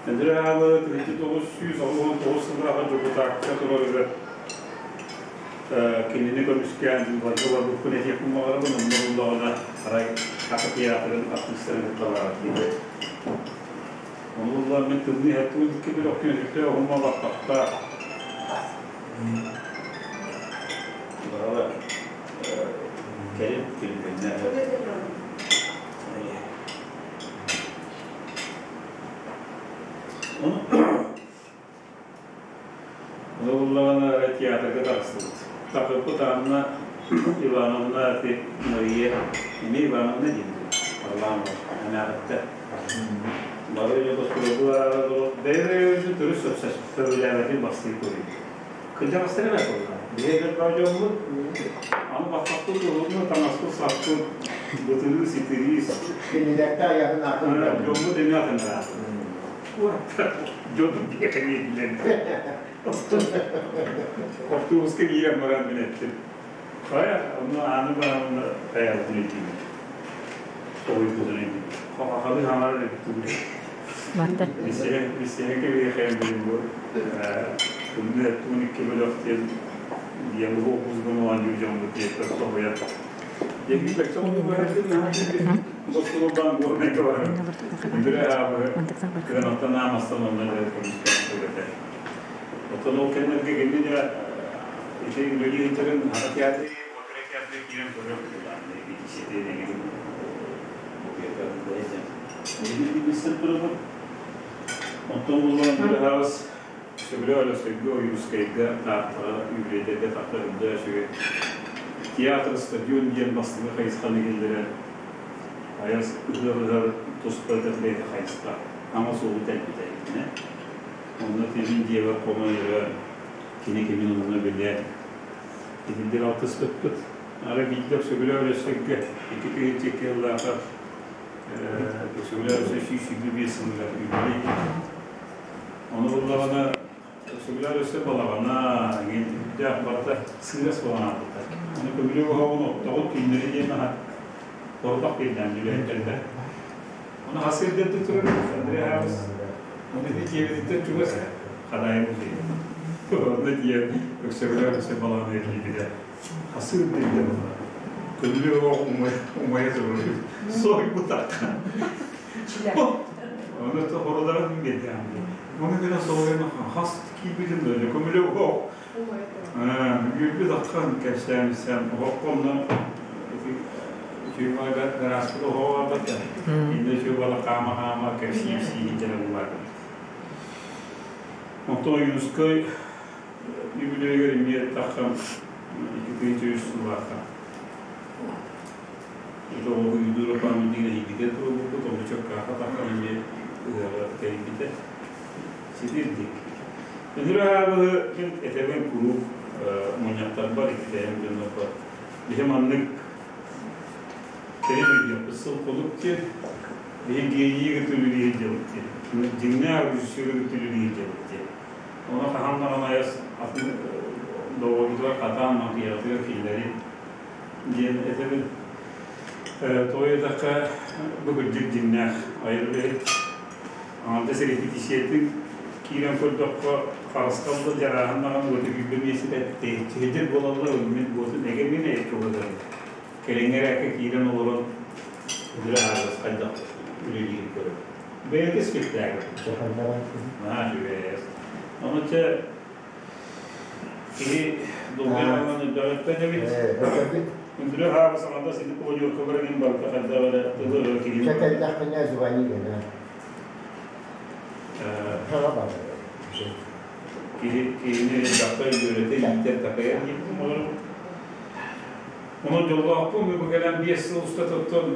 Өндөрө аабы 1999 сыллааҕы дьокутаакка турарыгар кинини көмүскээн быыбарга барбыппын этиэхпин баҕарабын, онно буллаҕына арай Саха театрын артыыстарын кытта барар диэн. Ону буллаҕына мин тымныы иһэттибин икки бөлөхтөн өтүктэ оһума баппахтаах. Барала кэлин килбиннэ. Ону Ону буллаҕына театрга таҕыстыбыт. Такырбыт Анна Ивановна Мария эмиэ Ивановна диэн Варламова эмээхиттэ. Бары бэйэ бэйэбитин төрүт сөбүлээбэтин бастыы көрүү. Кырдьаҕастар эмэ буолла. Биһиги дьоммут аны баттахпыт уһунну таҥаспыт саппыт бытырыы ситириис. Кинилэртэ айаһын атын. Дьоммут эмиэ атын Дьонум диэхэ Автобуска киирэн баран мин эттим. Хайа, онно ааны баран хайалытын этиим. Тоҕуйбутун этиим. Хахалы хаҥарар эбит тугу. Барда. Бисиһэ кэбиэхэйэн билин бу тымныы туун икки бөлөх диэн диэн бу окузгун оонньуу дьоммут диэттэр тоһуйар. Дьэги бэксэ ону барытын Босулубан горнайга барар. Үндүрэ аабы кыанаттан аамастан онно дьэ көмүскээн тугата. Оттон ол кэмнэргэ кини дьэ Ити үлэлии сылдьарын Хара театры, опера театры киирэн көрөр быһыылаах. Репетициятын эҥин Эһиги билсэн турабыт. Онтон буллаҕын Быраһаабыс Сөбүлэ Өлөсөйгө, Ойуунускайга, Тааттаҕа, юбилейдэргэ тахта үрдэ үчүгэй театр, стадион диэн бастакы хайысханы киллэрэн айар ыһыах ыһар туспа бэйэтэ хайысха ама суолу тэлбитэ итинэ. Онно тимин дьиэбэр хонон өрө кини кимин онно билэ итинник алтыспыппыт. Ара биирдэ Сөбүлэ Өлөсөйгө 2 тыһыынча сыллаахха Өксөкүлээх өссө 125 сылыгар юбилей. Ону буллаҕына Өксөкүлээх өссө балаҕана эҥин үрдээх барыта сыырас буолан хаалбыттар. Ону көмүлүөк оһоҕун оттоҕут түүннэри диэн аһа торбах биэрдээн үлэһиттэргэ. Ону хас сирдэрдэ турар Андрей Аабыс. Ону ити дьиэбититтэн чугас Хадаайы музейа. Онно тиийэн Өксөкүлээх өссө балаҕана эргийбитэ. Хасыыр диэн буолар. Көмүлүөк оһох умайа турар. Сойбутахха. Оны хороларын биэрдээн. Оны гына соҕуйан хас киирбитим да көмүлүөк оһох. Үөрбүт аххан кэпсээмисэм оһоххо онно үчүгэй гарааспыт оһоҕо барбата. Инде үчүгэй бала хаама-хаама кэпсии-сии дьэрэ булар. Онтон Ойуунускай Үбүлүөйүгэр эмиэ тахсан 2 3 сыллаахха это ойдуура памятнигин эһигитэ туруорбуппут, ону чөккаахха тахсан эмиэ ыһыаҕы тэрийбитэ. Ситирдик. Өнүр аһаабыһы мин этэбин куруук мунньахтарбар иккитэйэн дьоннорбор биһи маннык кэлин өйдүөхпүт сыл хонук диэн биһи генийи кытта үлэлиир дьабыт диэн дьиҥнээх режиссеры кытта үлэлиир дьабыт диэн. Ону хаһан даҕаны айас атын доҕорбутугар хатаан матыйаҕытыгар киллэрин диэн этэбин. Тоҕо диэтэххэ, бу кырдьык дьиҥнээх айар үлэһит. Аҥардас репетициятын киирэн көрдөххө, харысхал да дьарааһын даҕаны уота күүрбэ миэстэтэ тэйиччиһидэр буолаллар, мин буотун эгэ мин эйэккэ буоларым. Кэлиҥҥи эрээккэ киирэн олорон үлэ аһаҕас хайдах үлэлиирин көрөбүн. Бэйэтэ спектакль. Наһаа үчүгэй. Ону чэ киһи долгуйан өлбөҕүттэн эбит. Күндүлү хаабы саҥата сити планерка барыгын барыта хайдах эрэ тылы өрө киһи. Чэ кэллэхпинэ звони гына. Киһи киһини элбэххэ үөрэтэ иитэр такайар диэбитим олору. Онон дьоллоохпун бу кэлэн 5 сыл устатыттан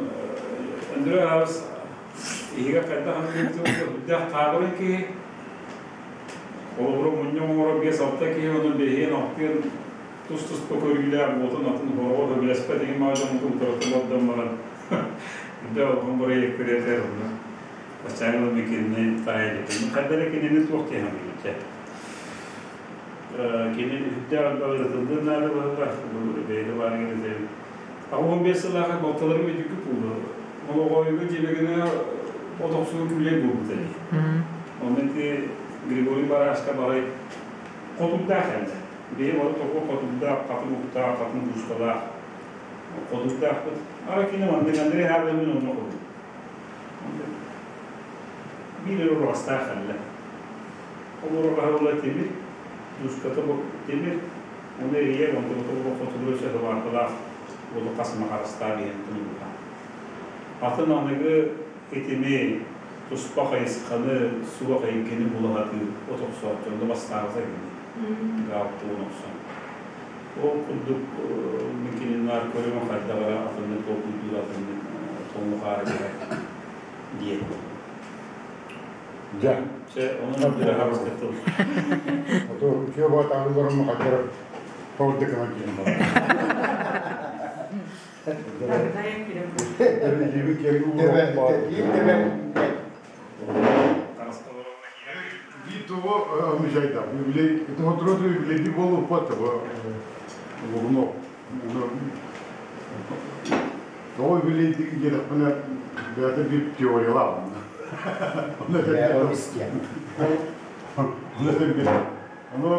Андрей Аабыс иһигэр хайдах үрдээх таабырын киһи холобура мунньа оҥоро 5-6 киһи онон бэһиэн алтыан тус-туспа көрүүлээх буотун атын хороҕо сөбүлэспэт иһин маа дьоммутун утарыта бардан баран үрдээх улахан бырайыак көрүөтэр онно баччааҥҥа кинини таайа иликпин хайда эрэ кинини туох диэн саныыбын кини үрдээх элбэх ырытыллыан наада быһыылаах бэйэтэ баарыгар этэбин 85 сыллаахха балталарым өйдүккү куулу Олоҕойго дьиэбэгинэ от охсуу күүлэй буолбута дии. Онно ити Григорий Барашка балай хотурдаах эллэ. Биһи бары тоҕо хотурдаах, хатын уктаах, хатын дуускалаах хотурдаахпыт. Ара кини маннык Андрей Хабин мин онно холбут. Биир эрэ ураҕастаах эллэ. Ол ураҕаһа була тимир, дууската тимир, оны эрийэр, онтубута була хотугура сөһү уолу хас махарастаах иһэн тунугута. Атын аныгы итини туспа хайысханы, суох эйгэни булаһатыы от охсооччу бастаабыта кини. Гаалтуун охсон. Ол курдук мин кининаар көрүмэ хайдаҕара атыннык толкуйдуур атыннык тоҥу хаары диэн. Дьэ. Чэ, онон бира хабыска тыл. Ото үтүө баатаалларым хаддара торды кына киин бар. Того мишайда. Юбилей, это вот роту юбилей болу фото лугно. Того юбилей дигин бәті бір теориялар. Ону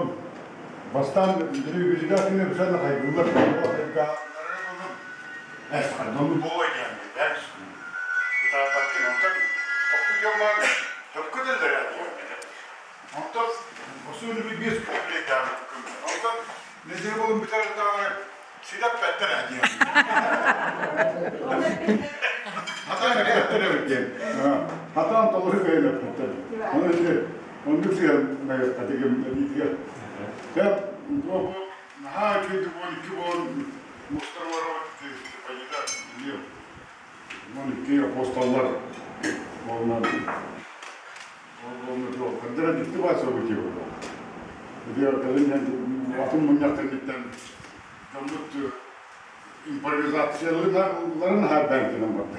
бастан юбилейда күнү бисәне хайгылар. Эс, дону болой диэн. Онтон осуну би бис юбилейда. Онтон Нэдиэлэ буолан бүтэр даҕаны сидэппэттэр ээ диэн. Хатаан эппэттэр эбит диэн. Хатаан толору кыайан эппэттэр. Ону ити оннук сыһан майыаххатыгым эбиитигэр. Дьэ, бу наһаа үчүгэйдик 12 буолан мустар олоробут Степанида 12 апостоллар буолан Хардара дьикти баар событие буолла. Ити кэлин атын мунньах кэнниттэн дьоммут импровизацияларын хаайбаан кэлэн барда.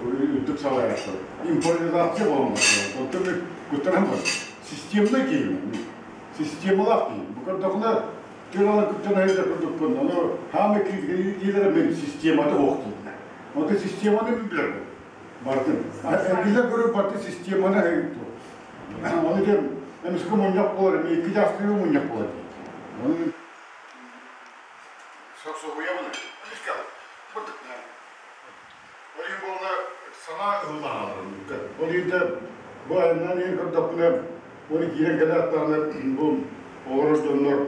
Үрдүк салайааччылар. Импровизация буолан барда. Онтон куттанан бар. Системный киһи. Системалаах киһи. Бу көрдөхүнэ тыалан куттан айда курдукпун. Ону хаамы киирдилэр мен системата ох дииллэр. Онто системаны мен билэр Бардым. Эргиллэ көрөр барты системаны айытту. Оны дем эмиске мунньах болар, эми икки жастыгы мунньах болар. Оны соҕуйабын. Эмиске бырдык. Ол иһин буолла сана ыллаһаларын. Ол иһин бу айаннан иһин көрдөхпүнэ, оны киирэн кэлэ бу олорор дьоннор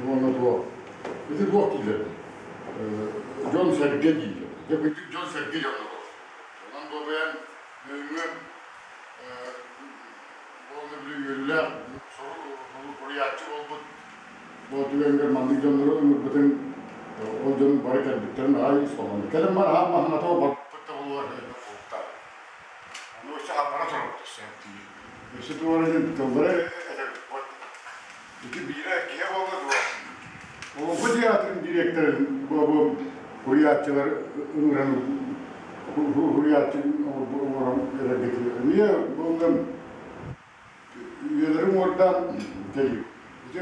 уонна туох ити туох дииллэр дьон-сэргэ дииллэр. Дьэ кырдьык дьон-сэргэ дьоно Онон буолуйан бүгүҥҥү буолла били үөрүүлээх суруйааччы буолбут бу түгэнгэр маннык дьоннору ыҥырбытын ол дьон бары кэлбиттэрин аҕай солоно. Кэлин бар аһаан маһаната барбыт да буолуор буолуохтаах. Ону өссө хабара турабыт өссө Өссө туора диэн тыллары этэбит. Ити биирэ киһи буолла дуо? Олоҥхо театрын директорын бу суруйааччылар ыҥыран суруйааччы оҥорон эрэргитигэр эмиэ буоллун үйэлэрин уордаан кэлии. Ити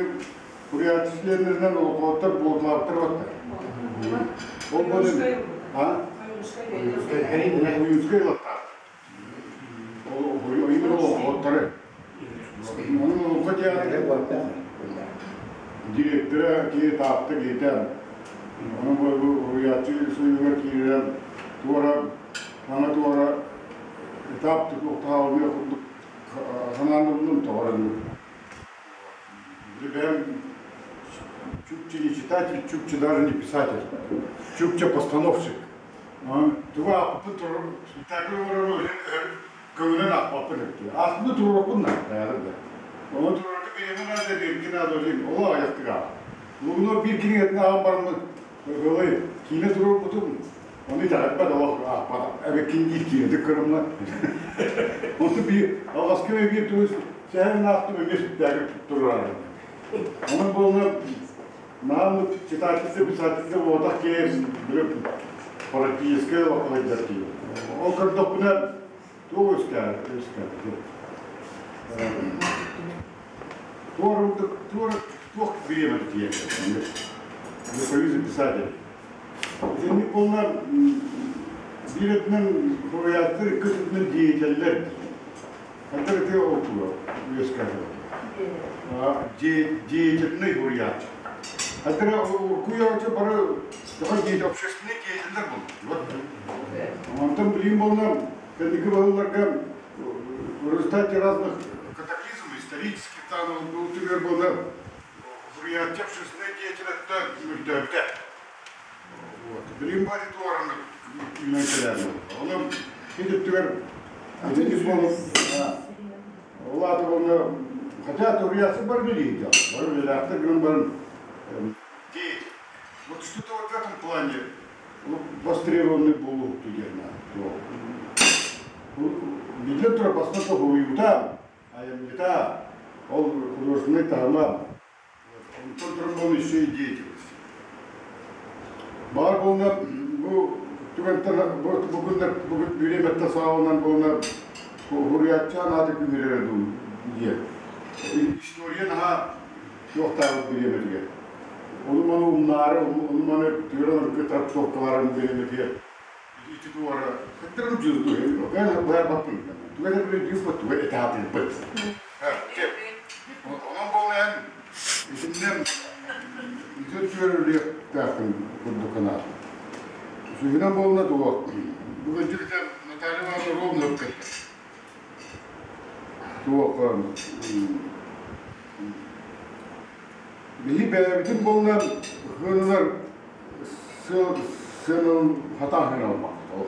суруйааччы чилиэннэринэн олоҥхоһуттар буолталаабыттар баттар. Ол буолун а? Ойуунскай ылаттаах. Ойуун олоҥхоһуттары. Онон Олоҥхо театрын директора киһи Таатта киһитэ. Онон бу уһуйааччы суйугар киирэн туора аны туора этап туохтаабыт курдук санаан ыллым тоҕо Бэйэм чукча не читатель, чукча даже не писатель, чукча постановщик. Тугу аахпыппын турар, спектакль оҥорору көҥүлүн аахпаппын эбит. Аахпыты туруорукпун наада да. Ону туруорга бириэмэ наада, биэрги наада диэн олох аҕыйахтык аах. Лугунур биир кинигэтин ааҕан бараммын ылый, киинэ туруорбутум, ону итэҕэйбэт олох аахпат. Эбиккин диир киинэтик көрөммө. Онту биир алҕаска биир тугу сэһэн аахтым эмиэ спектакль туруорарым. Онон буолла Наам читательство, писательство буолбатах киһи практическай олоххо киһи. Ол көрдөхпүнэ туох үскээр, үскээр. Туор туор туох бириэмэ тиийэр. Союз писателей. Итинник буолла биир өттүнэн суруйааччылар, икки өттүнэн деятеллэр. Хантан ити олтуга үөскээтэ. Деятельный суруйааччы. Хантан урукку бары общественный деятельдер болду. Онтон билим болна кэнники баһылларга в результате разных катаклизмов исторических там был түгер болна суруйааччы общественный деятель это мүлтөөбүтэ. Вот. Билим бары туораны үүнэн кэлээр. Онон ити түгер итинник болуп ол аата уонна хотя туруйааччы бар билиитэ бары үлэлээхтэр гынан баран деятель. Вот что-то вот в этом плане востребованный буолуохту диэн Биллэн турар бастакы суруйуута, айымньыта, ол художественнай таһыма, онтон туран ол еще и деятельность. Баар буолна бу түгэнтэн бу күннэр бүгүн бириэмэттэн саҕаланан буолна суруйааччы анааты күүһүрэрэ дуу диэн. История наһаа туохтаабыт бириэмэтигэр. Ону маны умнаары, ону маны түөрэн трактовкаларын бириэмэтигэр ити туора хаттарым дьылду быһаарбаппын. Туга да билбит туга этаатыйбыт. Онон буолан итиннэн ити түөрүлүөхтээхпин курдук санаатым. Сүһүнэн буолла туох. Бүгүн Наталья Ивановна ровно туох Биһи бэйэбитин буоллар хыанылар сыанын хатаан хыналбаккыт ол.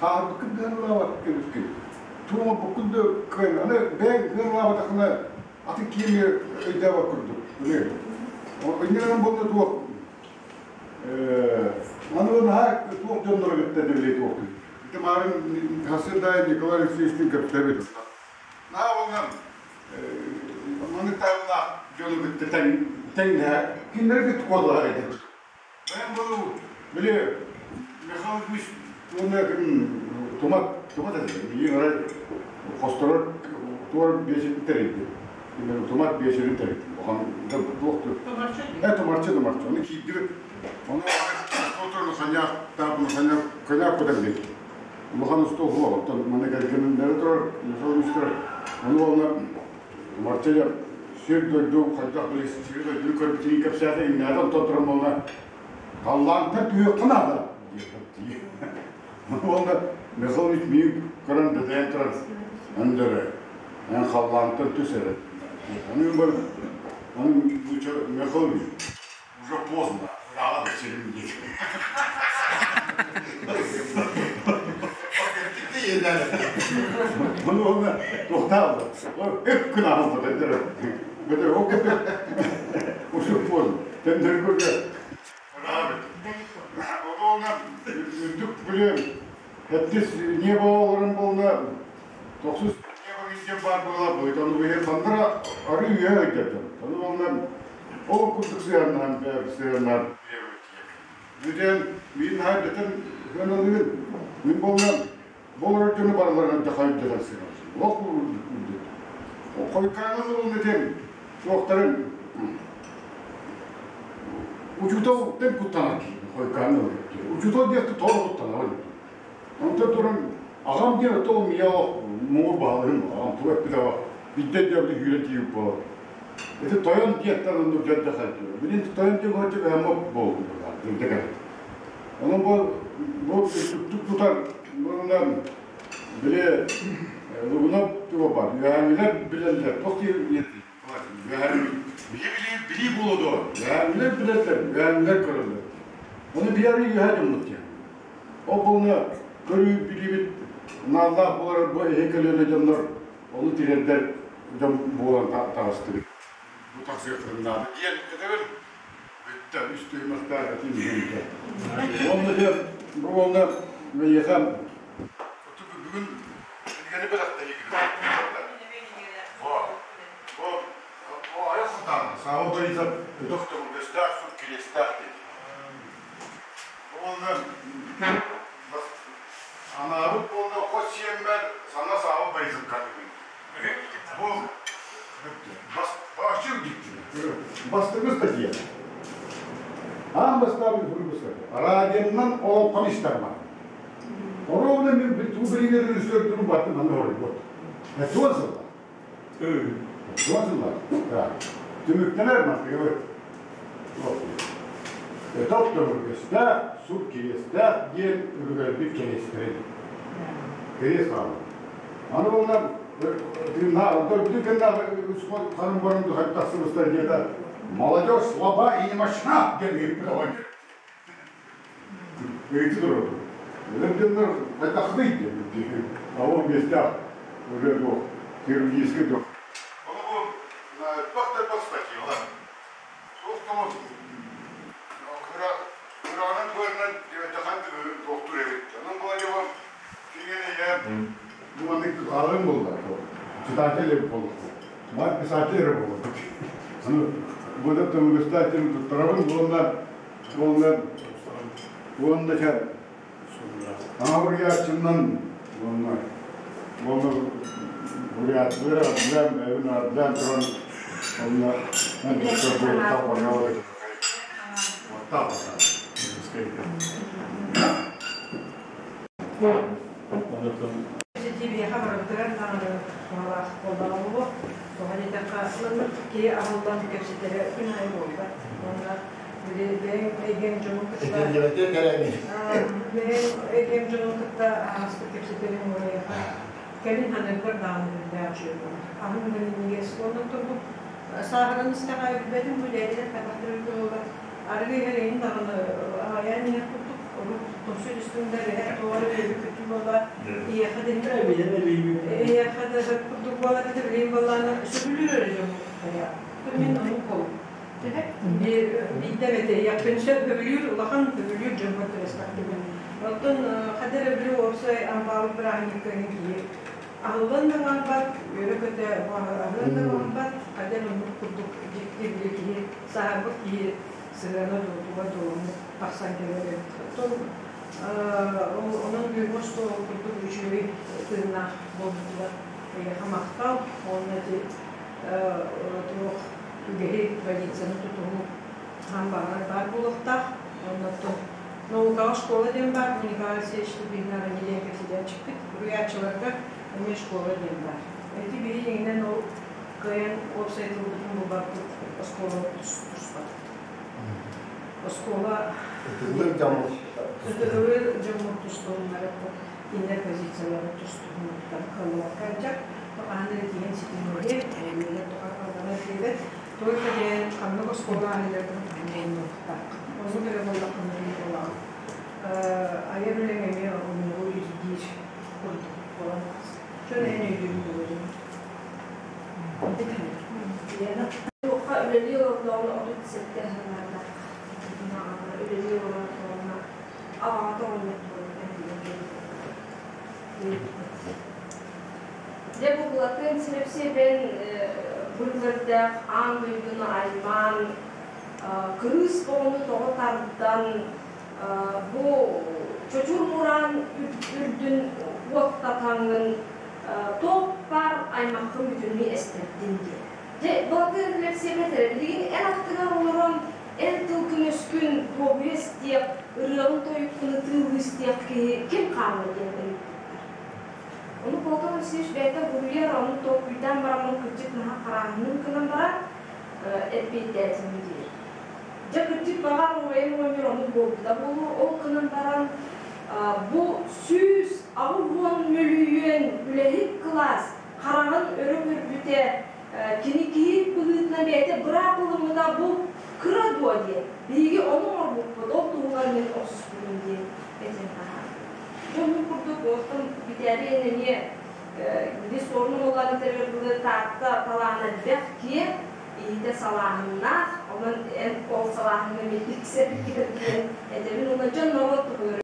Сааһырбыккын кыаналаабат эбиккин. Туоҥорбуккун да кыайан аны бэйэҥ кыаналаабатаххына атын киһи өйдөөбөт курдук. Иннинэн буолла туох аны наһаа туох дьонноро кытта дэбилей туохтун. Ити маарын хасырдай Николай Алексеевичтин кэпсээбит. Наһаа уонна маннык таһымнаах дьону кытта тэҥ тэҥнэһэ кинилэри кытта куоталаһар этибит. Бэйэм болу били Михаил Ильич уонна ким Тумат Тумат этэ миигин арай хосторор туор биэчэрин тэрийди. Тумат биэчэрин тэрийди. Улахан туох Тумарчы Тумарчы. Ону киирдибит. Ону отурну ханяк таапны ханяк коняк кутан биэрди. Улахан остуол суох, оттон манна кэргэниннэри турар, Михаил Ильич турар. Ону уонна Тумарчы сир-дойду хайдах били сири-дойдуну көрбүтүн кэпсээтэ, иҥнээтэ, онтон туран буолла халлаантан түһүөххэ наада диэххэ. Уонна Михаил Ильич миигин көрөн дэтэйэн туран, эн дөрө, эн халлаантан түс эрэ. Аны аны Михаил Ильич уже поздно, рано сирим диэки. Ону уонна туохтаах үп күн аһылбыт өйдөрө. Бөтө ол кэппэ уже поздно. Тендер көргө. Ону уонна үрдүк билем хеттис не боларын болна тохсус не бар буола быйтану быйы хандара ары үйэ өйдөрдө. Ону уонна ол курдук сыһыаннаһан сыһыаннаһан Бүтэн мин хайдатын хыаналыгын мин буолла болор дьону барыларынан да хайдатан сыһыаннаһан. Олох үрдүк. Хойкаанын ылын этим суохтарын учуутал тэн куттанар киһи хойкаанын ылын. Учуутал диэхти тоҕо куттанар. Онтон туран аҕам диэн отол мия муҥур баһылыгым аҕам тугу эппит аҕа бидде диэбити сүүрэн тиийбит буолар. Ити тойон диэттэн оннук дьон дахайдыы. Билин тойон диэн хоһоччу бэһэммэ буолбут дылда кэлбит. Онон бу бу түктүк тутар бу били Лугунов туга бар. Үөһээҥҥилэр билэллэр. Туох диир Били били буолуо дуо? Үөһээҥҥилэр билэллэр, үөһээҥҥилэр көрөллөр. Ону биһиэхэ үөһээ дьоммут диэн. Ол буолна көрүү билибит нааллаах буолар бу эһи көлүөнэ дьоннор ону тириэрдэр дьон буолан таҕыстыбыт. Бу тахсыахтарын наада диэн этэбин. Бүттэ, үс түһүмэхтээх этиим иһинтэ. Уонна дьэ, бу уонна миэхэ бүгүн кинигэни бэлэхтэһиигин. Бу бу айах сатаан Саба Борисов өтөх төҥүргэстээх сур кириэстээх диэн. Уонна анаабыт буолла хос сиэммэр саҥа Саба Борисов катыгын. Бу башчы Бастакы статья. Аан бастаан суруйбуттар. Радионан олоҥхону истэр бар. Оруобуна мен туу билигин режиссердурун баттым аны хоройбут. Туон сылла. Туон сылла. Түмүктэнэр мантыгыбыт. Өтөх төҥүргэстээх, сур кириэстээх диэн үгүгэрбит кэриэстэрин. Кириэс хаалла. Аны буолла Молодежь слаба и немощна диэн ыйыппыт оҕонньор. Ыйыты турар. Өлөр хайдахтый диэн. А он местах уже дуох, хирургический дуох. Ону бу бах да статьялар. Туох кыраанан туорынан диэтэхэн туохтур эбит. Онон була Бу маннык аҕыҥ буолла. Читатель эбит буолла. Мать писатель эрэ буолла. Бу да төҥүргэстээх туттарабын уонна уонна уонна чэ аҥабырыйааччыннан уонна уонна бурятлары ардлаан бэйэбин ардлаан туран онно Биһиэхэ барыбытыгар даҕаны туһалаах буоллаҕа буолуо. Тоҕо диэтэххэ, маннык киһи аһыллан кэпсэтэрэ күн аайы буолбат. Уонна били бэйэҥ эйгэҥ дьонун кытта Этиллибэтэ кэрэни. Бэйэҥ эйгэҥ дьонун кытта аһаҕастык кэпсэтэриҥ уонна кэлин саныыргар даҕаны биллээх үчүгэй буолар. Аһын да минньигэс уонна турбут. Сааһыран истэҕэ билбэтим бу дьээдилэр хайдахтар эбитэ буолла. Арыгы иһэр эйин даҕаны аҕайаан иһэр курдук урут тумсу түстүҥ да эбэһээт туох эрэ үөбүт буолла. Эйиэхэ да эйиэхэ да сөп курдук буолар этэ билигин буоллаҕына сөбүлүүр эрэ дьон хайа. Мин оннук буолум. Биирдэ эмэтэ иэхпин сөп сөбүлүүр улахан сөбүлүүр дьоммор түбэстэхпинэ. Оттон хата эрэ били уопсай ампаалык бырааһынньыкка киһи аһыллан да барбат, үөрэ-көтө аһыан да барбат, хата эрэ оннук курдук дьикти били киһи сааһырбыт киһи сыһыана дуотуга дуону тахсан кэлэр эбит. Оттон ол онон бүгүҥҥү остуол курдук үчүгэй тыыннаах буолбутугар эйиэхэ махтал уонна ити туох үгэһи традицияны тутуһуу хаһан баҕарар баар буолуохтаах. Уонна оттон наукаҕа школа диэн баар, Николай Алексеевич Тупиннаах диэн кэпсэтээччиппит. Уруйааччыларга эмиэ школа диэн баар. Ити биһи иҥинэн ол кыайан уопсай тылбытын булбаппыт оскуола туспат. Оскуола Ытыгылыыр дьоммут ытыгылыыр дьоммут тустуһуннара кинилэр позицияларын тустуһуннуттан кыаллыбакка дьар хаһан эрэ тиийэн ситимниир, тоҕо диэбэт. Только диэн ханнык оскуола аһыйаргын туһунан Оннук эрэ буоллаххына буолаҕын. Айар үлэҥ эмиэ оннугу ирдиир курдук буолан тахсар. Чон эн өйдүүрүн буолуо. Лена. Туохха үлэлии олордоҕуна 37 сыллардаах үлэлии олордоҕуна аҕаҕа оҕонньор Дьэ бу Былатыан Силэпсиэбэн быргырдаах аан дойдуну аймаан, кырыыс оҕону тоҕо тардан, бу чочур мураан үрдүн уоттатаҥҥын туох баар аймаххын бүтүннүү эстэрдин диэн. Дьэ, Былатыан Силэпсиэбэ этэрэ, билигин эн аттыгар олорон эн тыл көмүскүн дуоһуйа истиэх, ырыаҕын тойуккун ытыалыы истиэх киһи ким хаалла диэн ыйыппыттар. Ону Платон Васильевич бэйэтэ буруйар, ону толкуйдаан бараммын кырдьык наһаа харааһынным гынан баран эппиэттээтим диир. Дьэ кырдьык баҕар убайым оҕонньор оннук буолбута буолуо, ол гынан баран бу 180 мөлүйүөн үлэһит кылаас хараҕын өрө көрбүтэ кини киһи быһыытынан бэйэтэ быраап ылыммыта бу кыра дуо диэн. Биһиги ону оҥорбуппут, ол туһугар мин охсуспутум диэн этэн таһаарбыт. Дьонун курдук оттон бүтээри эн эмиэ били суорун омоллоон этэригэр дылы Таатта талаана элбэх киэҥ, иһитэ салааһыннаах, онон эн ол салааһыҥҥа эмиэ тиксэргэр диэн этэбин уонна дьон норуот туһугар.